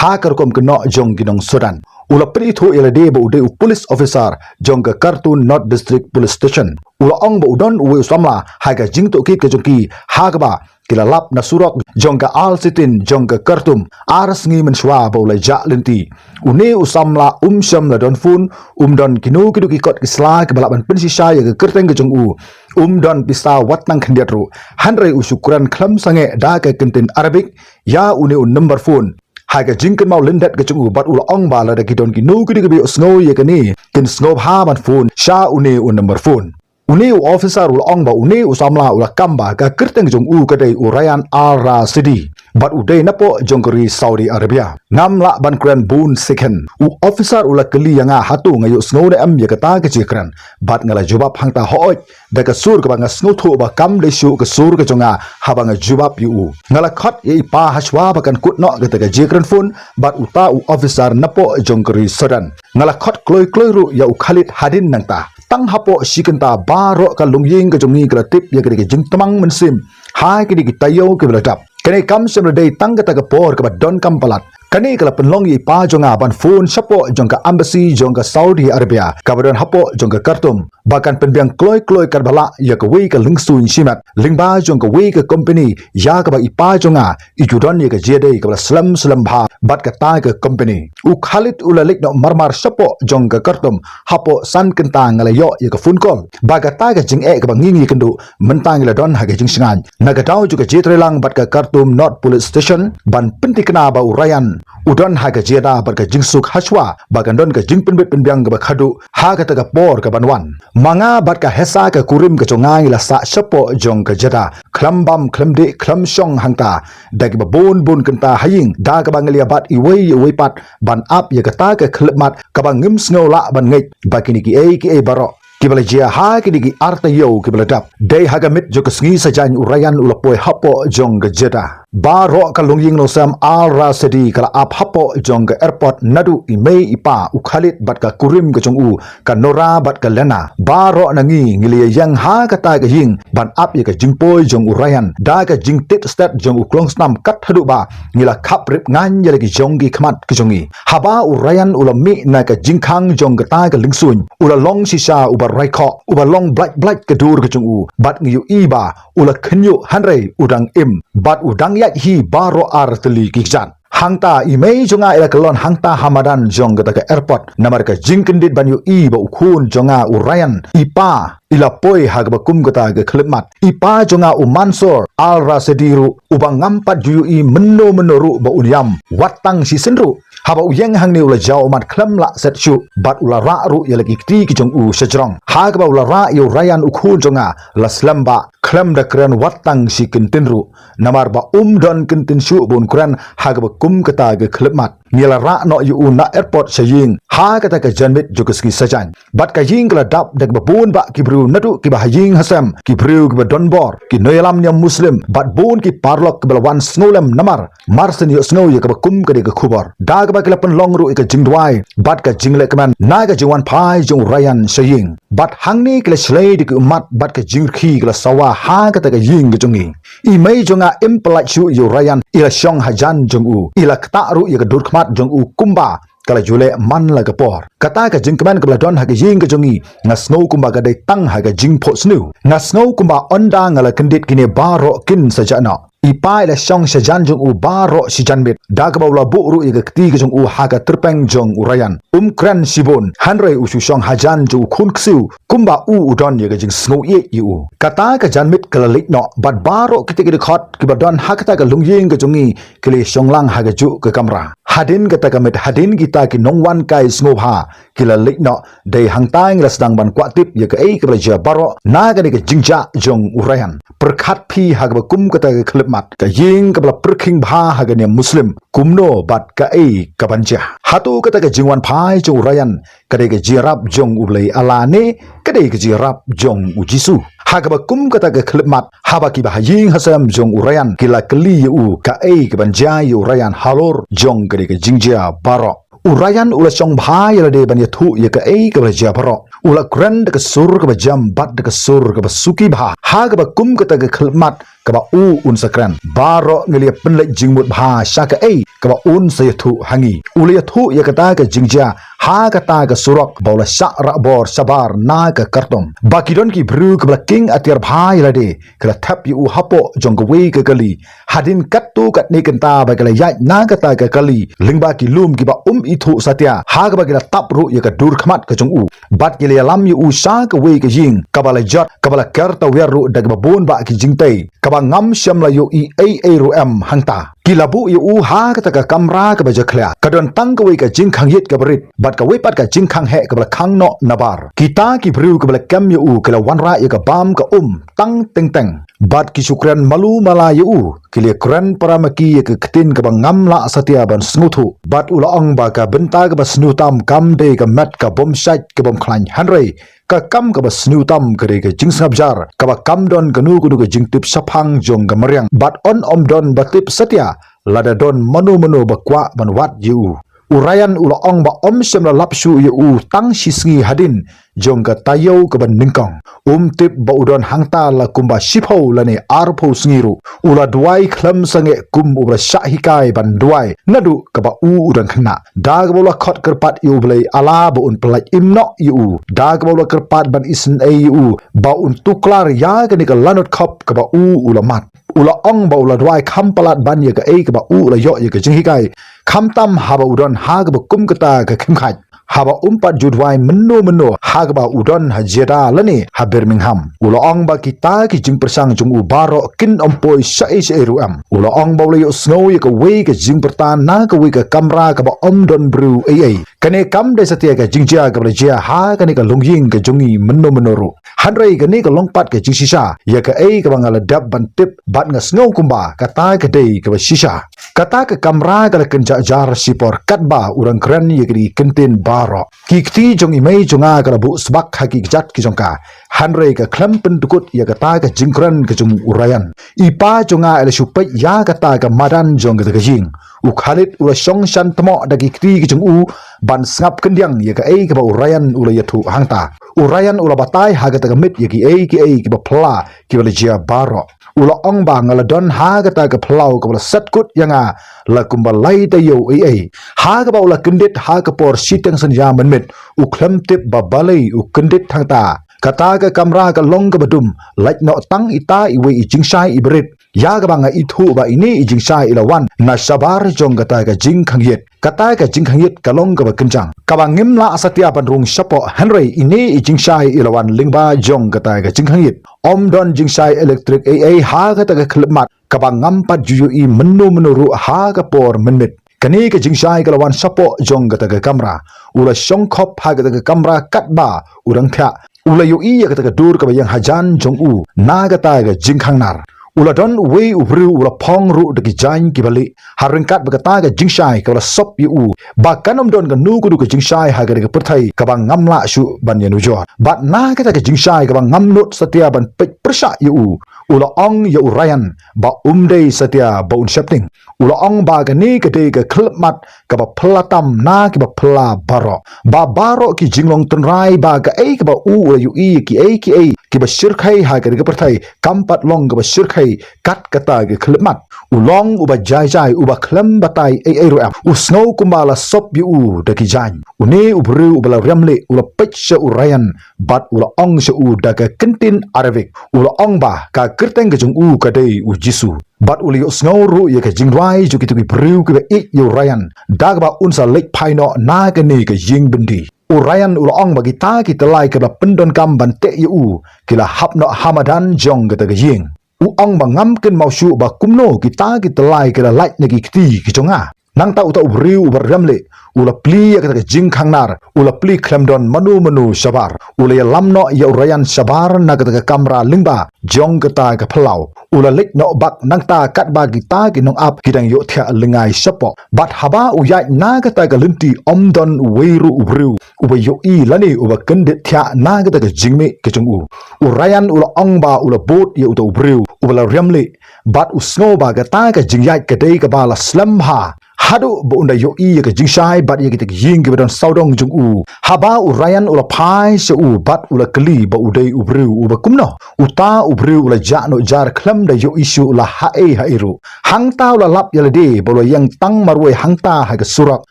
ha ka rukom kynnoh jong ki nong Sudan. U la pynithuh ïa lade ba u dei u police officer jong ka Khartoum North District Police Station. U la ong ba u don uwei u samla ha ka jingtohkit ka jong ki, ha kaba ki la lap na surok jong ka Al Sitin jong ka Khartoum, ar sngi mynshuwa ba u la jah lynti. Une u samla um shym la don phone, um don kino kino ki kot ki sla kiba lah ban pynshisha ïa ka kyrteng ka jong u. Um don pisa wat tang khyndiat ruh. Hynrei u shu kren khlem sangeh da ka kyntien Arabic ïa une u number phone. Ha ka jingkynmaw lyndet ka jong u, bad u la ong ba lada ki don kino kino kiba ïohsngew ïa kane, kin sngewbha ban phone sha une u number phone. Une u officer u la ong ba une u samla u la kam ba ka kyrteng jong u ka dei u Ryan Al Rasidi, bad u dei napoh jong ka ri Saudi Arabia. Ngam lah ban kren bun second. U officer u la kylli ïa nga hato nga ïohsngew ne em ïa kata ka jingkren. Bad nga la jubab hangta hooid, da ka sur kaba nga sngewthuh ba kam dei shuh ka sur ka jong nga haba nga jubab ïa u. Nga la khot ïa i pa hashwa ba kan kut noh kata ka jingkren phone bad uta u officer napoh jong ka ri Sudan. Nga la khot kloi kloi ruh ïa u Khalid hadien nangta. Tang hapoh shi kynta baroh ka longïing ka jong ngi ka la tip ïa kane ka jingtmang mynsiem ha kine ki taïew kiba la dap. Kane kam shym la dei tang kata ka por kaba donkam palat. Kane ka la pynlong ïa i pa jong nga ban phone shapoh jong ka embassy jong ka Saudi Arabia kaba don hapoh jong ka Khartoum, ba kan pynbiang kloi kloi katba lah ïa kawei ka lingsuiñ shimet lyngba jong kawei ka company ïa kaba i pa jong nga i ju don ïa ka jingïadei kaba la slem slem bha bad kata ka company. U Khalid u la leit noh marmar shapoh jong ka Khartoum. Hapoh san kynta nga la ïoh ïa ka phone call ba kata ka jingeh kaba ngi ngi ïakynduh mynta ngi la don ha ka jingshngaiñ. Na ka daw jong ka jingïatreilang bad ka Khartoum North Police Station ban pynthikna ba u Ryan u don ha ka jingïada bad ka jingsuk hashwa ba kan don ka jingpynbit pynbiang kaba khadduh ha kata ka por kaban wan. Ma nga bad ka Hesa ka kurim ka jong nga ngi la sah shapoh jong ka Jeddah khlem bam khlem dih khlem shong hangta da kiba bun bun kynta ha ïing, da kaba ngi la ïa bat iwei ïa iwei pat ban ap ïa kata ka khyllipmat kaba ngim sngew lah ban ngeit ba kine kiei kiei baroh kiba la jia ha kine ki ar taïew kiba la dap. Dei ha ka miet jong ka sngi Saitjaiñ u Ryan u la poi hapoh jong ka Jeddah. Baroh ka longïing longsem Al Rasidi ka la ap hapoh jong ka airport, naduh i mei i pa, u Khalid bad ka kurim ka jong u, ka Nora bad ka Lena. Baroh na ngi ngi la ïeng ha kata ka ïing ban ap ïa ka jingpoi jong u Ryan da ka jingtit stet jong u klongsnam kat haduh ba ngi la khap rip ngan ïa la ki jong ki khmat ka jong ngi. Haba u Ryan u la mih na ka jingkhang jong kata ka lingsuiñ, u la long shisha uba raikhoh, uba long blait blait ka dur ka jong u, bad ngi ïohi ba u la khynñiuh hynrei u dang im bad u dang ïaid hi baroh ar tylli ki kjat. Hangta i mei jong nga i la kyllon hangta ha madan jong kata ka airport namar ka jingkyndit ban ïohi ba u khun jong nga u Ryan, i pa, i la poi ha kaba kum kata ka khyllipmat. I pa jong nga u Mansur Al Rasidi ruh uba ngam pat ju ïohi mynno mynno ruh ba un ïam wat tang shisien ruh. Haba u ïeng hangne u la jaw ummat khlem lah set shuh bad u la rah ruh ïa la ki kti ki jong u shajrong. Ha kaba u la rah ïa u Ryan u khun jong nga la slem bah khlem da kren wat tang shi kyntien ruh. Namar ba um don kyntien shuh ba un kren ha kaba kum kata ka khyllipmat. Ngi la rah noh ïa u na airport sha ïing ha kata ka janmiet jong ka sngi Saitjaiñ. Bad ka ïing ka la dap da kiba bun bah ki briew naduh kiba ha ïing ha sem, ki briew kiba don bor, ki nongïalam niam Muslim bad bun ki paralok kiba la wan sngewlem namar mar shen ïohsngew ïa kaba kum kane ka khubor. Da kaba ki la pynlong ruh ïa ka jingduwai bad ka jinglehkmen na ka jingwan phai jong u Ryan sha ïing. Bad hangne ki la shlei da ki ummat bad ka jingrkhie ki la sawa ha kata ka ïing ka jong ngi. I mei jong nga im pyllait shuh ïa u Ryan, i la shong hajan jong u, i la ktah ruh ïa ka dur khmat jong u kumba ka la ju leh man la ka por. Kata ka jingkmen kaba la don ha ka ïing ka jong ngi, nga sngew kumba ka dei tang ha ka jingphohsniew. Nga sngew kumba ynda nga la kyndit kine baroh kin sa jah noh. I pa i la shong shajan jong u baroh shi janmiet, da kaba u la buh ruh ïa ka kti ka jong u ha ka tyrpeng jong u Ryan. Um kren shibun, hynrei u shu shong hajan jong u khun ksiew, kumba u u don ïa ka jingsngew ïeit ïa u. Kata ka janmiet ka la leit noh, bad baroh kita ki dkhot kiba don ha kata ka longïing ka jong ngi ki la shong lang ha kajuh ka kamra. Hadien kata ka miet, hadien kita ki nongwan kai sngewbha ki la leit noh, dei hangta ngi la sdang ban kwah tip ïa kaei kaba la jia baroh na kane ka jingjia jong u Ryan. Pyrkhat phi ha kaba kum kata ka khyllipmat, ka ïing kaba la pyrkhing bha ha ka niam Muslim, kumno bad kaei kaban jia? Hato kata ka jingwan phai jong u Ryan ka dei ka jingïarap jong U Blei Allah ne ka dei ka jingïarap jong U Jisu? Ha kaba kum kata ka khyllipmat, haba kiba ha ïing ha sem jong u Ryan ki la kylli ïa u kaei kaban jia ïa u Ryan halor jong kane ka jingjia baroh, u Ryan u la shong bha ïa lade ban ïathuh ïa kaei kaba la jia baroh. U la kren da ka sur kaba jam bad da ka sur kaba suki bha. Ha kaba kum kata ka khyllipmat kaba u un sa kren, baroh ngi la pynleit jingmut bha sha kaei kaba un sa ïathuh ha ngi. U la ïathuh ïa kata ka jingjia ha kata ka surok ba u la shah rah bor shabar na ka kyrtong. Ba ki don ki briew kiba la king atiar bha ïa lade, ki la thep ïa u hapoh jong kawei ka kali. Hadien katto katne kynta ba ki la ïaid na kata ka kali, lyngba ki lum kiba um ithuh satia, ha kaba ki la tap ruh ïa ka dur khmat ka jong u. Bad ki la ïalam ïa u sha kawei ka ïing kaba la jot, kaba la ker tawiar ruh da kaba bun bah ki jingtei, kaba ngam shym la ïohi ei ei ruh em hangta. Ki la buh ïa u ha kata ka kamra kaba jakhlia, ka don tang kawei ka jingkhang ïit kaba rit bad kawei pat ka jingkhang heh kaba la khang noh nabar. Kita ki briew kiba la kem ïa u ki la wanrah ïa ka bam ka um tang teng teng. Bad ki shu kren malu mala ïa u, ki la kren para ma ki ïa ka ktien kaba ngam lah satia ban sngewthuh. Bad u la ong ba ka bynta kaba sniew tam kam dei ka met ka bym shait ka bym khlaiñ, hynrei ka kam kaba sniew tam ka dei ka jingsngap jar kaba kam don kano kano ka jingtip shaphang jong ka mariang. Bad yn ym don ba tip satia lada don mano mano ba kwah ban wad ïa u. U Ryan u la ong ba ym shym la lap shuh ïa u tang shi sngi hadien jong ka taïew kaba nyngkong. Um tip ba u don hangta la kumba shiphew lane arphew sngi ruh. U la duwai khlem sangeh kum uba la shah hikai ban duwai naduh kaba u u dang khynnah. Da kaba u la khot kyrpad ïa U Blei Allah ba un pyllait im noh ïa u. Da kaba u la kyrpad ban isynei ïa u ba un tuklar ïa kane ka lanot khop kaba u u la mad. U la ong ba u la duwai kham palat ban ïa kaei kaba u u la ïoh ïa ka jinghikai, khamtam haba u don ha kaba kum kata ka khim khait. Haba um pat ju duwai mynno mynno ha kaba u don ha Jeddah lane ha Birmingham. U la ong ba kita ki jingpyrshang jong u baroh kin ym poi shaei shaei ruh em. U la ong ba u la ïohsngew ïa kawei ka jingpyrta na kawei ka kamra kaba ym don briew ei ei. Kane kam dei satia ka jingjia kaba la jia ha kane ka longïing ka jong ngi mynno mynno ruh. Hynrei kane ka long pat ka jingshisha ïa kaei kaba nga la dep ban tip bad nga sngew kumba kata ka dei kaba shisha. Kata ka kamra ka la kynjah jar shipor katba u dang kren ïa kine ki kyntien baroh. Ki kti jong i mei jong nga ka la buh sbak ha ki kjat ki jong ka. Hynrei ka khlem pyndkut ïa kata ka jingkren ka jong u Ryan. I pa jong nga i la shu peit ïa kata ka madan jong kata ka ïing. U Khalid u la shong shan tmoh da ki kti ki jong u ban sngap kyndiang ïa kaei kaba u Ryan u la ïathuh hangta. U Ryan u la batai ha kata ka miet ïa kiei kiei kiba phylla kiba la jia baroh. U la ong ba nga la don ha kata ka phyllaw kaba la set kut ïa nga la kumba lai taïew ei ei. Ha kaba u la kyndit ha ka por shiteng synñia mynmiet, u khlem tip ba balei u kyndit hangta. Kata ka kamra ka long kaba dum, lait noh tang ita iwei i jingshai iba rit. Ïa kaba nga ithuh ba ine i jingshai i la wan na shabar jong kata ka jingkhang ïit. Kata ka jingkhang ïit ka long kaba kynjang, kaba ngim lah satia ban rung shapoh, hynrei ine i jingshai i la wan lyngba jong kata ka jingkhang ïit. Ym don jingshai elektrik ei ei ha kata ka khyllipmat, kaba ngam pat ju ïohi mynno mynno ruh ha ka por mynmiet. Kane ka jingshai ka la wan shapoh jong kata ka kamra. U la shong khop ha kata ka kamra katba u dang thiah. U la ïohi ïa kata ka dur kaba ïeng hajan jong u na kata ka jingkhang nar. U la don uwei u briew u la phong ruh da ki jaiñ kiba lieh, ha ryngkat bad kata ka jingshai kaba la sop ïa u, ba kan ym don kano kano ka jingshai ha kane ka pyrthei kaba ngam lah shuh ban ïanujor. Bad na kata ka jingshai kaba ngam nud satia ban peit pyrshah ïa u, u la ong ïa u Ryan ba um dei satia ba un sheptieng. U la ong ba kane ka dei ka khyllipmat kaba phylla tam na kiba phylla baroh, ba baroh ki jinglong tynrai ba kaei kaba u u la ïohi, kiei kiei kiba shyrkhei ha kane ka pyrthei kam pat long kaba shyrkhei kat kata ka khyllipmat. U long uba jai jai, uba khlem batai ei ei ruh em. U sngew kumba la sop ïa u da ki jaiñ. Une u briew uba la riam lieh u la peit sha u Ryan bad u la ong sha u da ka kyntien Arabic. U la ong ba ka kyrteng ka jong u ka dei u Jisu. Bad u la ïohsngew ruh ïa ka jingduwai jong kito ki briew kiba ïeit ïa u Ryan da kaba un sa leit phai noh na kane ka ïing byndi. U Ryan u la ong ba kita ki tyllai kiba la pyndonkam ban teh ïa u ki la hap noh ha madan jong kata ka ïing. U ong ba ngam kynmaw shuh ba kumno kita ki tyllai ki la lait na ki kti ki jong nga. Nangta uta u briew uba riam lieh u la plie ïa kata ka jingkhang nar, u la plie khlem don mano mano shabar. U la ïalam noh ïa u Ryan shabar na kata ka kamra lyngba jong kata ka phyllaw. U la leit noh bak nangta katba kita ki nongap ki dang ïohthiah lyngngai shapoh. Bad haba u ïaid na kata ka lynti ym don uwei ruh u briew uba ïohi lane uba kyndit thiah na kata ka jingmih ka jong u. U Ryan u la ong ba u la bud ïa uta u briew uba la riam lieh bad u sngew ba kata ka jingïaid ka dei kaba la slem bha. Haduh ba un da ïohi ïa ka jingshai bad ïa kita ki ïing kiba don sawdong jong u. Haba u Ryan u la phai sha u bad u la kylli ba u dei u briew uba kumno. Uta u briew u la jah noh jar khlem da ïohi shuh la haei haei ruh. Hangta u la lap ïa lade ba u la ïeng tang marwei hangta ha ka surok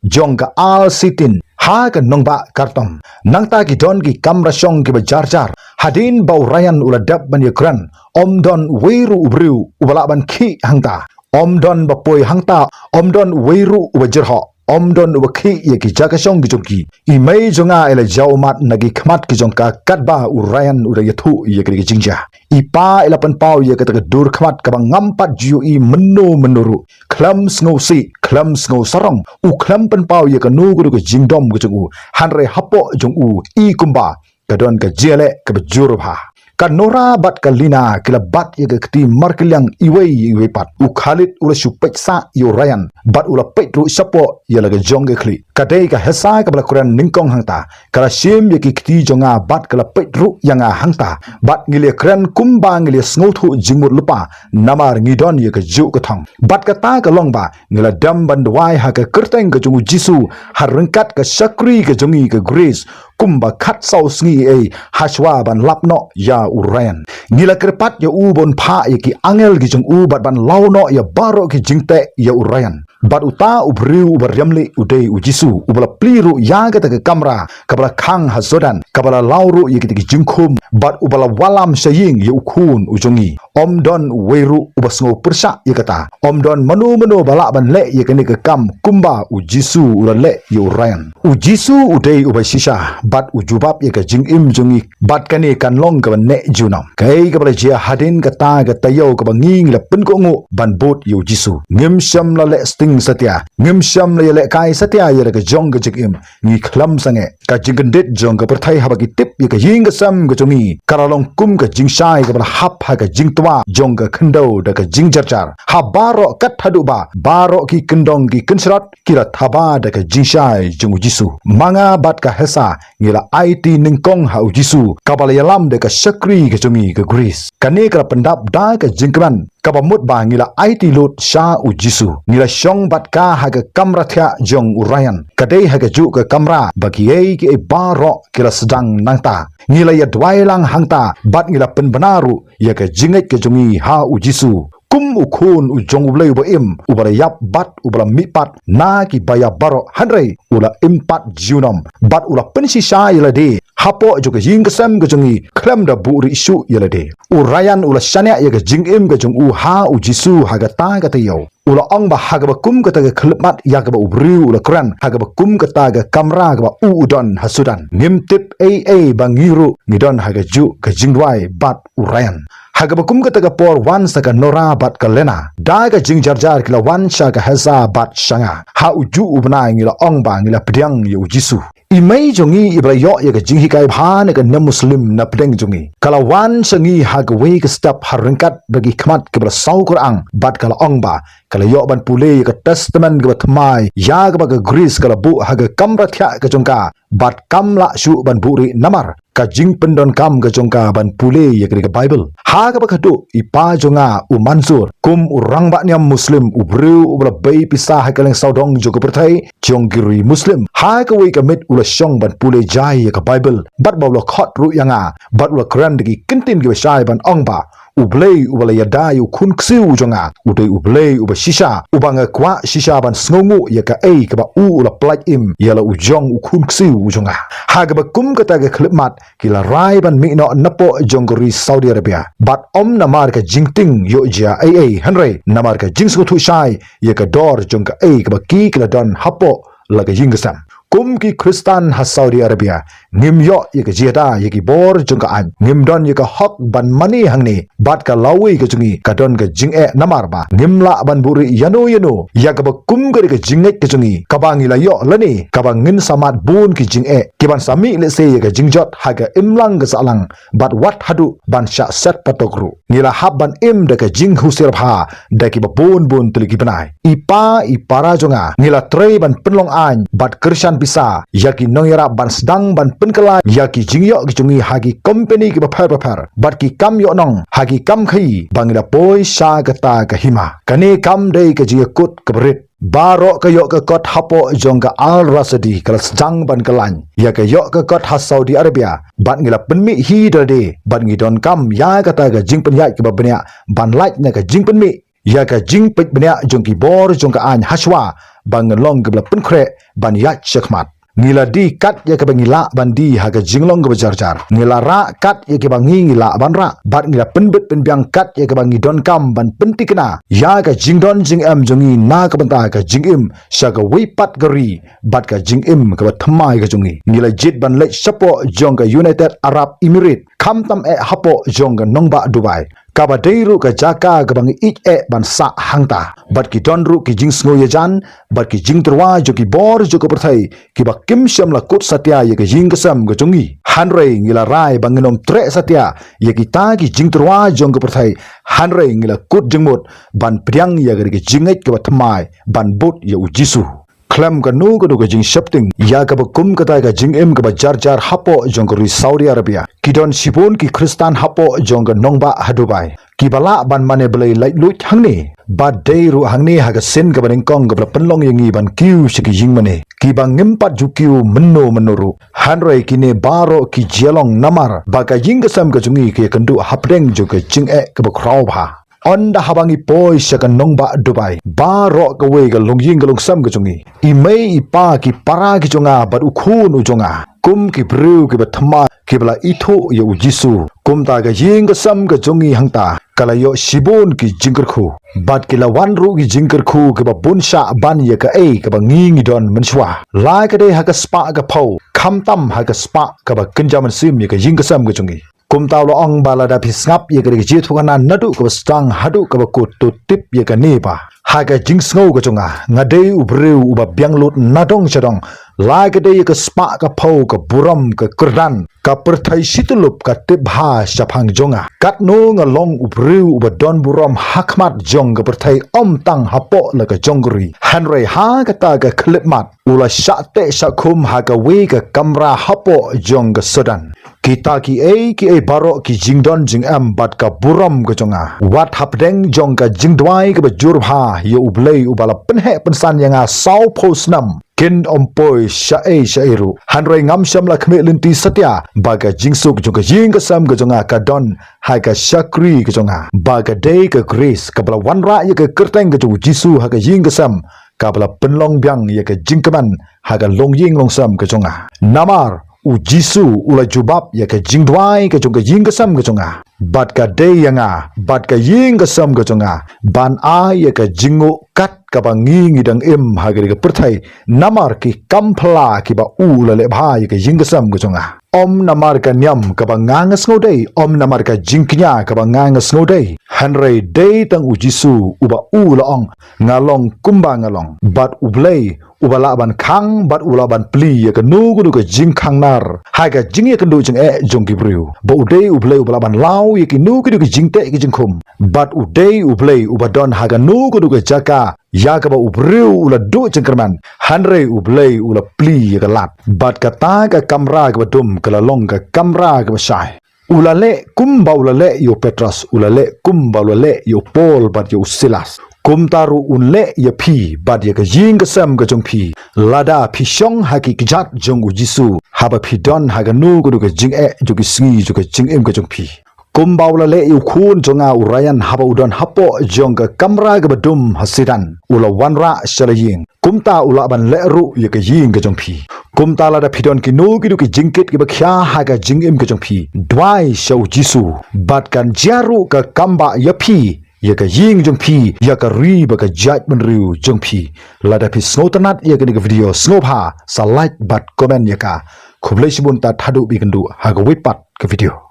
jong ka Al Sitin ha ka nongbah Khartoum. Nangta ki don ki kamra shong kiba jar jar. Hadien ba u Ryan u la dep ban ïakren, ym don uwei ruh u briew uba lah ban khih hangta. Ym don ba poi hangta, ym don uwei ruh uba jyrhoh, ym don uba khih ïa ki jaka shong ki jong ki. I mei jong nga i la jaw ummat na ki khmat ki jong ka katba u Ryan u da ïathuh ïa kane ka jingjia. I pa i la pynpaw ïa kata ka dur khmat kaba ngam pat ju ïohi mynno mynno ruh. Khlem sngewsih, khlem sngewsarong, u khlem pynpaw ïa kano kano ka jingdom ka jong u. Hynrei hapoh jong u i kumba ka don ka jingïaleh kaba jur bha. Ka Nora bad ka Lina ki la bat ïa ka kti markylliang iwei ïa iwei pat. U Khalid u la shu peit sah ïa u Ryan bad u la peit ruh shapoh ïa la ka jong ka khlieh. Ka dei ka Hesa kaba la kren nyngkong hangta. Ka la shim ïa ki kti jong nga bad ka la peit ruh ïa nga hangta. Bad ngi la kren kumba ngi la sngewthuh jingmut lypa namar ngi don ïa ka juh ka thong. Bad kata ka long ba ngi la dem ban duwai ha ka kyrteng ka jong u Jisu ha ryngkat ka shakri ka jong ngi ka Grace. Kumba khatsaw sngi ei ha shuwa ban lap noh ïa u Ryan. Ngi la kyrpad ïa u ban phah ïa ki angel ki jong u bad ban law noh ïa baroh ki jingteh ïa u Ryan. Bad uta u briew uba riam lieh u dei u Jisu uba la plie ruh ïa kata ka kamra kaba la khang ha Sudan, kaba la law ruh ïa kita ki jingkhum bad uba la wallam sha ïing ïa u khun u jong ngi. Ym don uwei ruh uba sngew pyrshah ïa kata. Ym don mano mano ba lah ban leh ïa kane ka kam kumba u Jisu u la leh ïa u Ryan. U Jisu u dei uba shisha bad u jubab ïa ka jingim jong ngi bad kane kan long kaba neh junom. Kaei kaba la jia hadien kata ka taïew kaba ngi ngi la pynkohnguh ban bud ïa u Jisu. Ngim shym la leh sting satia, ngim shym la ïalehkai satia ïa la ka jong ka jingim. Ngi khlem sangeh. Ka jingkyndit jong ka pyrthei haba ki tip ïa ka ïing ka sem ka jong ngi ka la long kum ka jingshai kaba la hap ha ka jingtwa jong ka khyndew da ka jingjarjar. Ha baroh kat haduh ba baroh ki kyndong ki kynshrot ki la thaba da ka jingshai jong u Jisu. Ma nga bad ka Hesa ngi la aiti nyngkong ha u Jisu kaba la ïalam da ka shakri ka jong ngi ka Grace. Kane ka la pyndap da ka jingkmen kaba mut ba ngi la aiti lut sha u Jisu. Ngi la shong bad ka ha ka kamra thiah jong u Ryan. Ka dei ha ka juh ka kamra ba kiei kiei baroh ki la sdang nangta. Ngi la ïa duwai lang hangta bad ngi la pynbna ruh ïa ka jingngeit ka jong ngi ha u Jisu kum u Khun u jong U Blei uba im, uba la ïap bad uba la mihpat na ki ba ïap baroh, hynrei u la im pat junom bad u la pynshisha ïa lade hapoh jong ka ïing ka sem ka jong ngi khlem da buhrieh shuh ïa lade. U Ryan u la shaniah ïa ka jingim ka jong u ha u Jisu ha kata ka taïew. U la ong ba ha kaba kum kata ka khyllipmat ïa kaba u briew u la kren ha kaba kum kata ka kamra kaba u u don ha Sudan, ngim tip ei ei ba ngi ruh ngi don ha ka juh ka jingduwai bad u Ryan. Ha kaba kum kata ka por wan sa ka Nora bad ka Lena. Da ka jingjarjar ki la wan sha ka Hesa bad sha nga. Ha u juh u bnai ngi la ong ba ngi la pdiang ïa u Jisu. I mei jong ngi iba la ïoh ïa ka jinghikai bha na ka niam Muslim na pdeng jong ngi, ka la wan sha ngi ha kawei ka step ha ryngkat bad ki khmat kiba la saw kyrang bad ka la ong ba ka la ïoh ban pule ïa ka Testament kaba thymmai ïa kaba ka Greece ka la buh ha ka kamra thiah ka jong ka bad kam lah shuh ban buhrieh namar ka jingpyndonkam ka jong ka ban pule ïa ka Baibl. Ha kaba khatduh i pa jong nga u Mansur kum u rangbah niam Muslim, u briew uba la bei pisa ha ka liang sawdong jong ka pyrthei jong ki ri Muslim, ha kawei ka miet u la shong ban pule jai ïa ka Baibl bad ba u la khot ruh ïa nga bad u la kren da ki kyntien kiba shai ban ong ba U Blei uba la ïada ïa u khun ksiew u jong nga u dei U Blei uba shisha, uba nga kwah shisha ban sngewnguh ïa kaei kaba u u la pyllait im ïa la u jong u khun ksiew u jong nga. Ha kaba kum kata ka khyllipmat ki la rai ban mih noh napoh jong ka ri Saudi Arabia bad ym namar ka jingtieng ïoh jia ei ei, hynrei namar ka jingsngewthuh shai ïa ka dor jong kaei kaba ki ki la don hapoh la ka ïing ka sem. Kum ki Khristan ha Saudi Arabia ngim ïoh ïa ka jingïada ïa ki bor jong ka aiñ, ngim don ïa ka hok ban mane hangne bad ka lawei ka jong ngi ka don ka jingeh namar ba ngim lah ban buhrieh ïano ïano ïa kaba kum ka dei ka jingngeit ka jong ngi kaba ngi la ïoh lane kaba ngin sa mad bun ki jingeh kiban sa mih lehse ïa ka jingjot ha ka imlang ka sahlang bad wat haduh ban shah set patok ruh. Ngi la hap ban im da ka jinghusiar bha da kiba bun bun tylli ki bnai. I pa i para jong nga, ngi la trei ban pynlong aiñ bad kyrshan pisa ïa ki nongïarap ban sdang ban pynkylla ïa ki jingïoh ki jong ngi ha ki kompeni kiba pher bapher bad ki kam ïoh nong ha ki kam khaïi ba ngi la poi sha kata ka hima. Kane kam dei ka jingïakut kaba rit. Baroh ka ïoh ka kot hapoh jong ka Al Rasidi ka la sdang ban kylla ïa ka ïoh ka kot ha Saudi Arabia bad ngi la pynmih hi da lade bad ngi donkam ïa kata ka jingpynïaid kaba bniah ban lait na ka jingpynmih ïa ka jingpeit bniah jong ki bor jong ka aiñ hashwa ba ngi long kiba la pynkhreh ban ïaid shakhmat. Ngi la die kat ïa kaba ngi lah ban die ha ka jinglong kaba jarjar. Ngi la rah kat ïa kaba ngi ngi lah ban rah bad ngi la pynbit pynbiang kat ïa kaba ngi donkam ban pyntikna ïa ka jingdon jingem jong ngi na ka bynta ka jingim sha kawei pat ka ri bad ka jingim kaba thymmai ka jong ngi. Ngi la jied ban leit shapoh jong ka United Arab Emirates khamtam eh hapoh jong ka nongbah Dubai. Kaba dei ruh ka jaka kaba ngi ïeit eh ban sah hangta bad ki don ruh ki jingsngew ïajan bad ki jingtyrwa jong ki bor jong ka pyrthei kiba kim shym la kut satia ïa ka ïing ka sem ka jong ngi. Hynrei ngi la rai ba ngin ym treh satia ïa kita ki jingtyrwa jong ka pyrthei, hynrei ngi la kut jingmut ban pdiang ïa ka dei ka jingngeit kaba thymmai ban bud ïa u Jisu. Khlem kano kano ka jingsheptieng ïa kaba kum kata ka jingim kaba jarjar hapoh jong ka ri Saudi Arabia, ki don shibun ki Khristan hapoh jong ka nongbah ha Dubai kiba lah ban mane Blei laitluid hangne. Bad dei ruh hangne ha ka sien kaba nyngkong kaba la pynlong ïa ngi ban kiew sha ki ïingmane kiba ngim pat ju kiew mynno mynno ruh. Hynrei kine baroh ki jia long namar ba ka ïing ka sem ka jong ngi ka ïakynduh hapdeng jong ka jingeh kaba khraw bha. Ynda haba ngi poi sha ka nongbah Dubai, baroh kawei ka longïing ka longsem ka jong ngi, i mei i pa, ki para ki jong nga bad u khun u jong nga, kum ki briew kiba thymmai kiba la ithuh ïa u Jisu. Kumta ka ïing ka sem ka jong ngi hangta ka la ïoh shibun ki jingkyrkhu bad ki la wan ruh ki jingkyrkhu kiba bun shah ban ïa kaei kaba ngi ngi don mynshuwa. La ka dei ha ka spah ka phew, khamtam ha ka spah kaba kynja mynsiem ïa ka ïing ka sem ka jong ngi. Kumta u la ong ba lada phi sngap ïa ka dei ka jingïathuhkhana naduh kaba sdang haduh kaba kut, to tip ïa kane ba ha ka jingsngew ka jong nga, nga dei u briew uba biang lut na dong sha dong. La ka dei ïa ka spah ka phew, ka burom, ka kyrdan, ka pyrthei shi tyllup ka tip bha shaphang jong nga. Katno nga long u briew uba don burom ha khmat jong ka pyrthei, ym tang hapoh la ka jong ka ri. Hynrei ha kata ka khyllipmat u la shah teh shah khum ha kawei ka kamra hapoh jong ka sawdong. Kita kiei kiei baroh ki jingdon jingem bad ka burom ka jong nga, wat hapdeng jong ka jingduwai kaba jur bha ïa U Blei uba la pynheh pynsan ïa nga saw phew snem, kin ym poi shaei shaei ruh. Hynrei ngam shym la khmih lynti satia ba ka jingsuk jong ka ïing ka sem ka jong nga ka don ha ka shakri ka jong nga, ba ka dei ka grace kaba la wanrah ïa ka kyrteng ka jong U Jisu ha ka ïing ka sem, kaba la pynlong biang ïa ka jingkmen ha ka longïing longsem ka jong nga. Namar U Jisu u la jubab ïa ka jingduwai ka jong ka ïing ka sem ka jong nga. bad ka dei ïa nga bad ka ïing ka sem ka jong nga ban ai ïa ka jingnguh kat kaba ngi ngi dang im ha kane ka pyrthei namar ki kam phylla kiba u la leh bha ïa ka ïing ka sem ka jong nga. Ym namar ka niam kaba nga nga sngewdei, ym namar ka jingkñia kaba nga nga sngewdei, hynrei dei tang U Jisu uba u la ong, nga long kumba nga long. Bad U Blei uba lah ban khang bad u lah ban plie ïa kano kano ka jingkhang nar ha ka jingïakynduh jingeh jong ki briew. Ba u dei U Blei uba lah ban law ïa kino kino ki jingteh ki jingkhum. Bad u dei U Blei uba don ha kano kano ka jaka ïa kaba u briew u la duh jingkyrmen, hynrei U Blei u la plie ïa ka lad. Bad kata ka kamra kaba dum ka la long ka kamra kaba shai. U la leh kumba u la leh ïa u Petros, u la leh kumba u la leh ïa u Paul bad ïa u Silas. Kumta ruh un leh ïa phi bad ïa ka ïing ka sem ka jong phi, lada phi shong ha ki kjat jong U Jisu, haba phi don ha kano kano ka jingeh jong ki sngi jong ka jingim ka jong phi. Kumba u la leh ïa u khun jong nga u Ryan haba u don hapoh jong ka kamra kaba dum ha Setan, u la wanrah sha la ïing. Kumta u lah ban leh ruh ïa ka ïing ka jong phi. Kumta lada phi don kino kino ki jingkit kiba khia ha ka jingim ka jong phi, duwai sha U Jisu, bad kan jia ruh ka kam ba ïa phi, ïa ka ïing jong phi, ïa ka ri bad ka jaitbynriew jong phi. Lada phi sngewtynnat ïa kane ka video, sngewbha sa like bad comment ïa ka. Khublei shibun, tad haduh ban ïakynduh ha kawei pat ka video.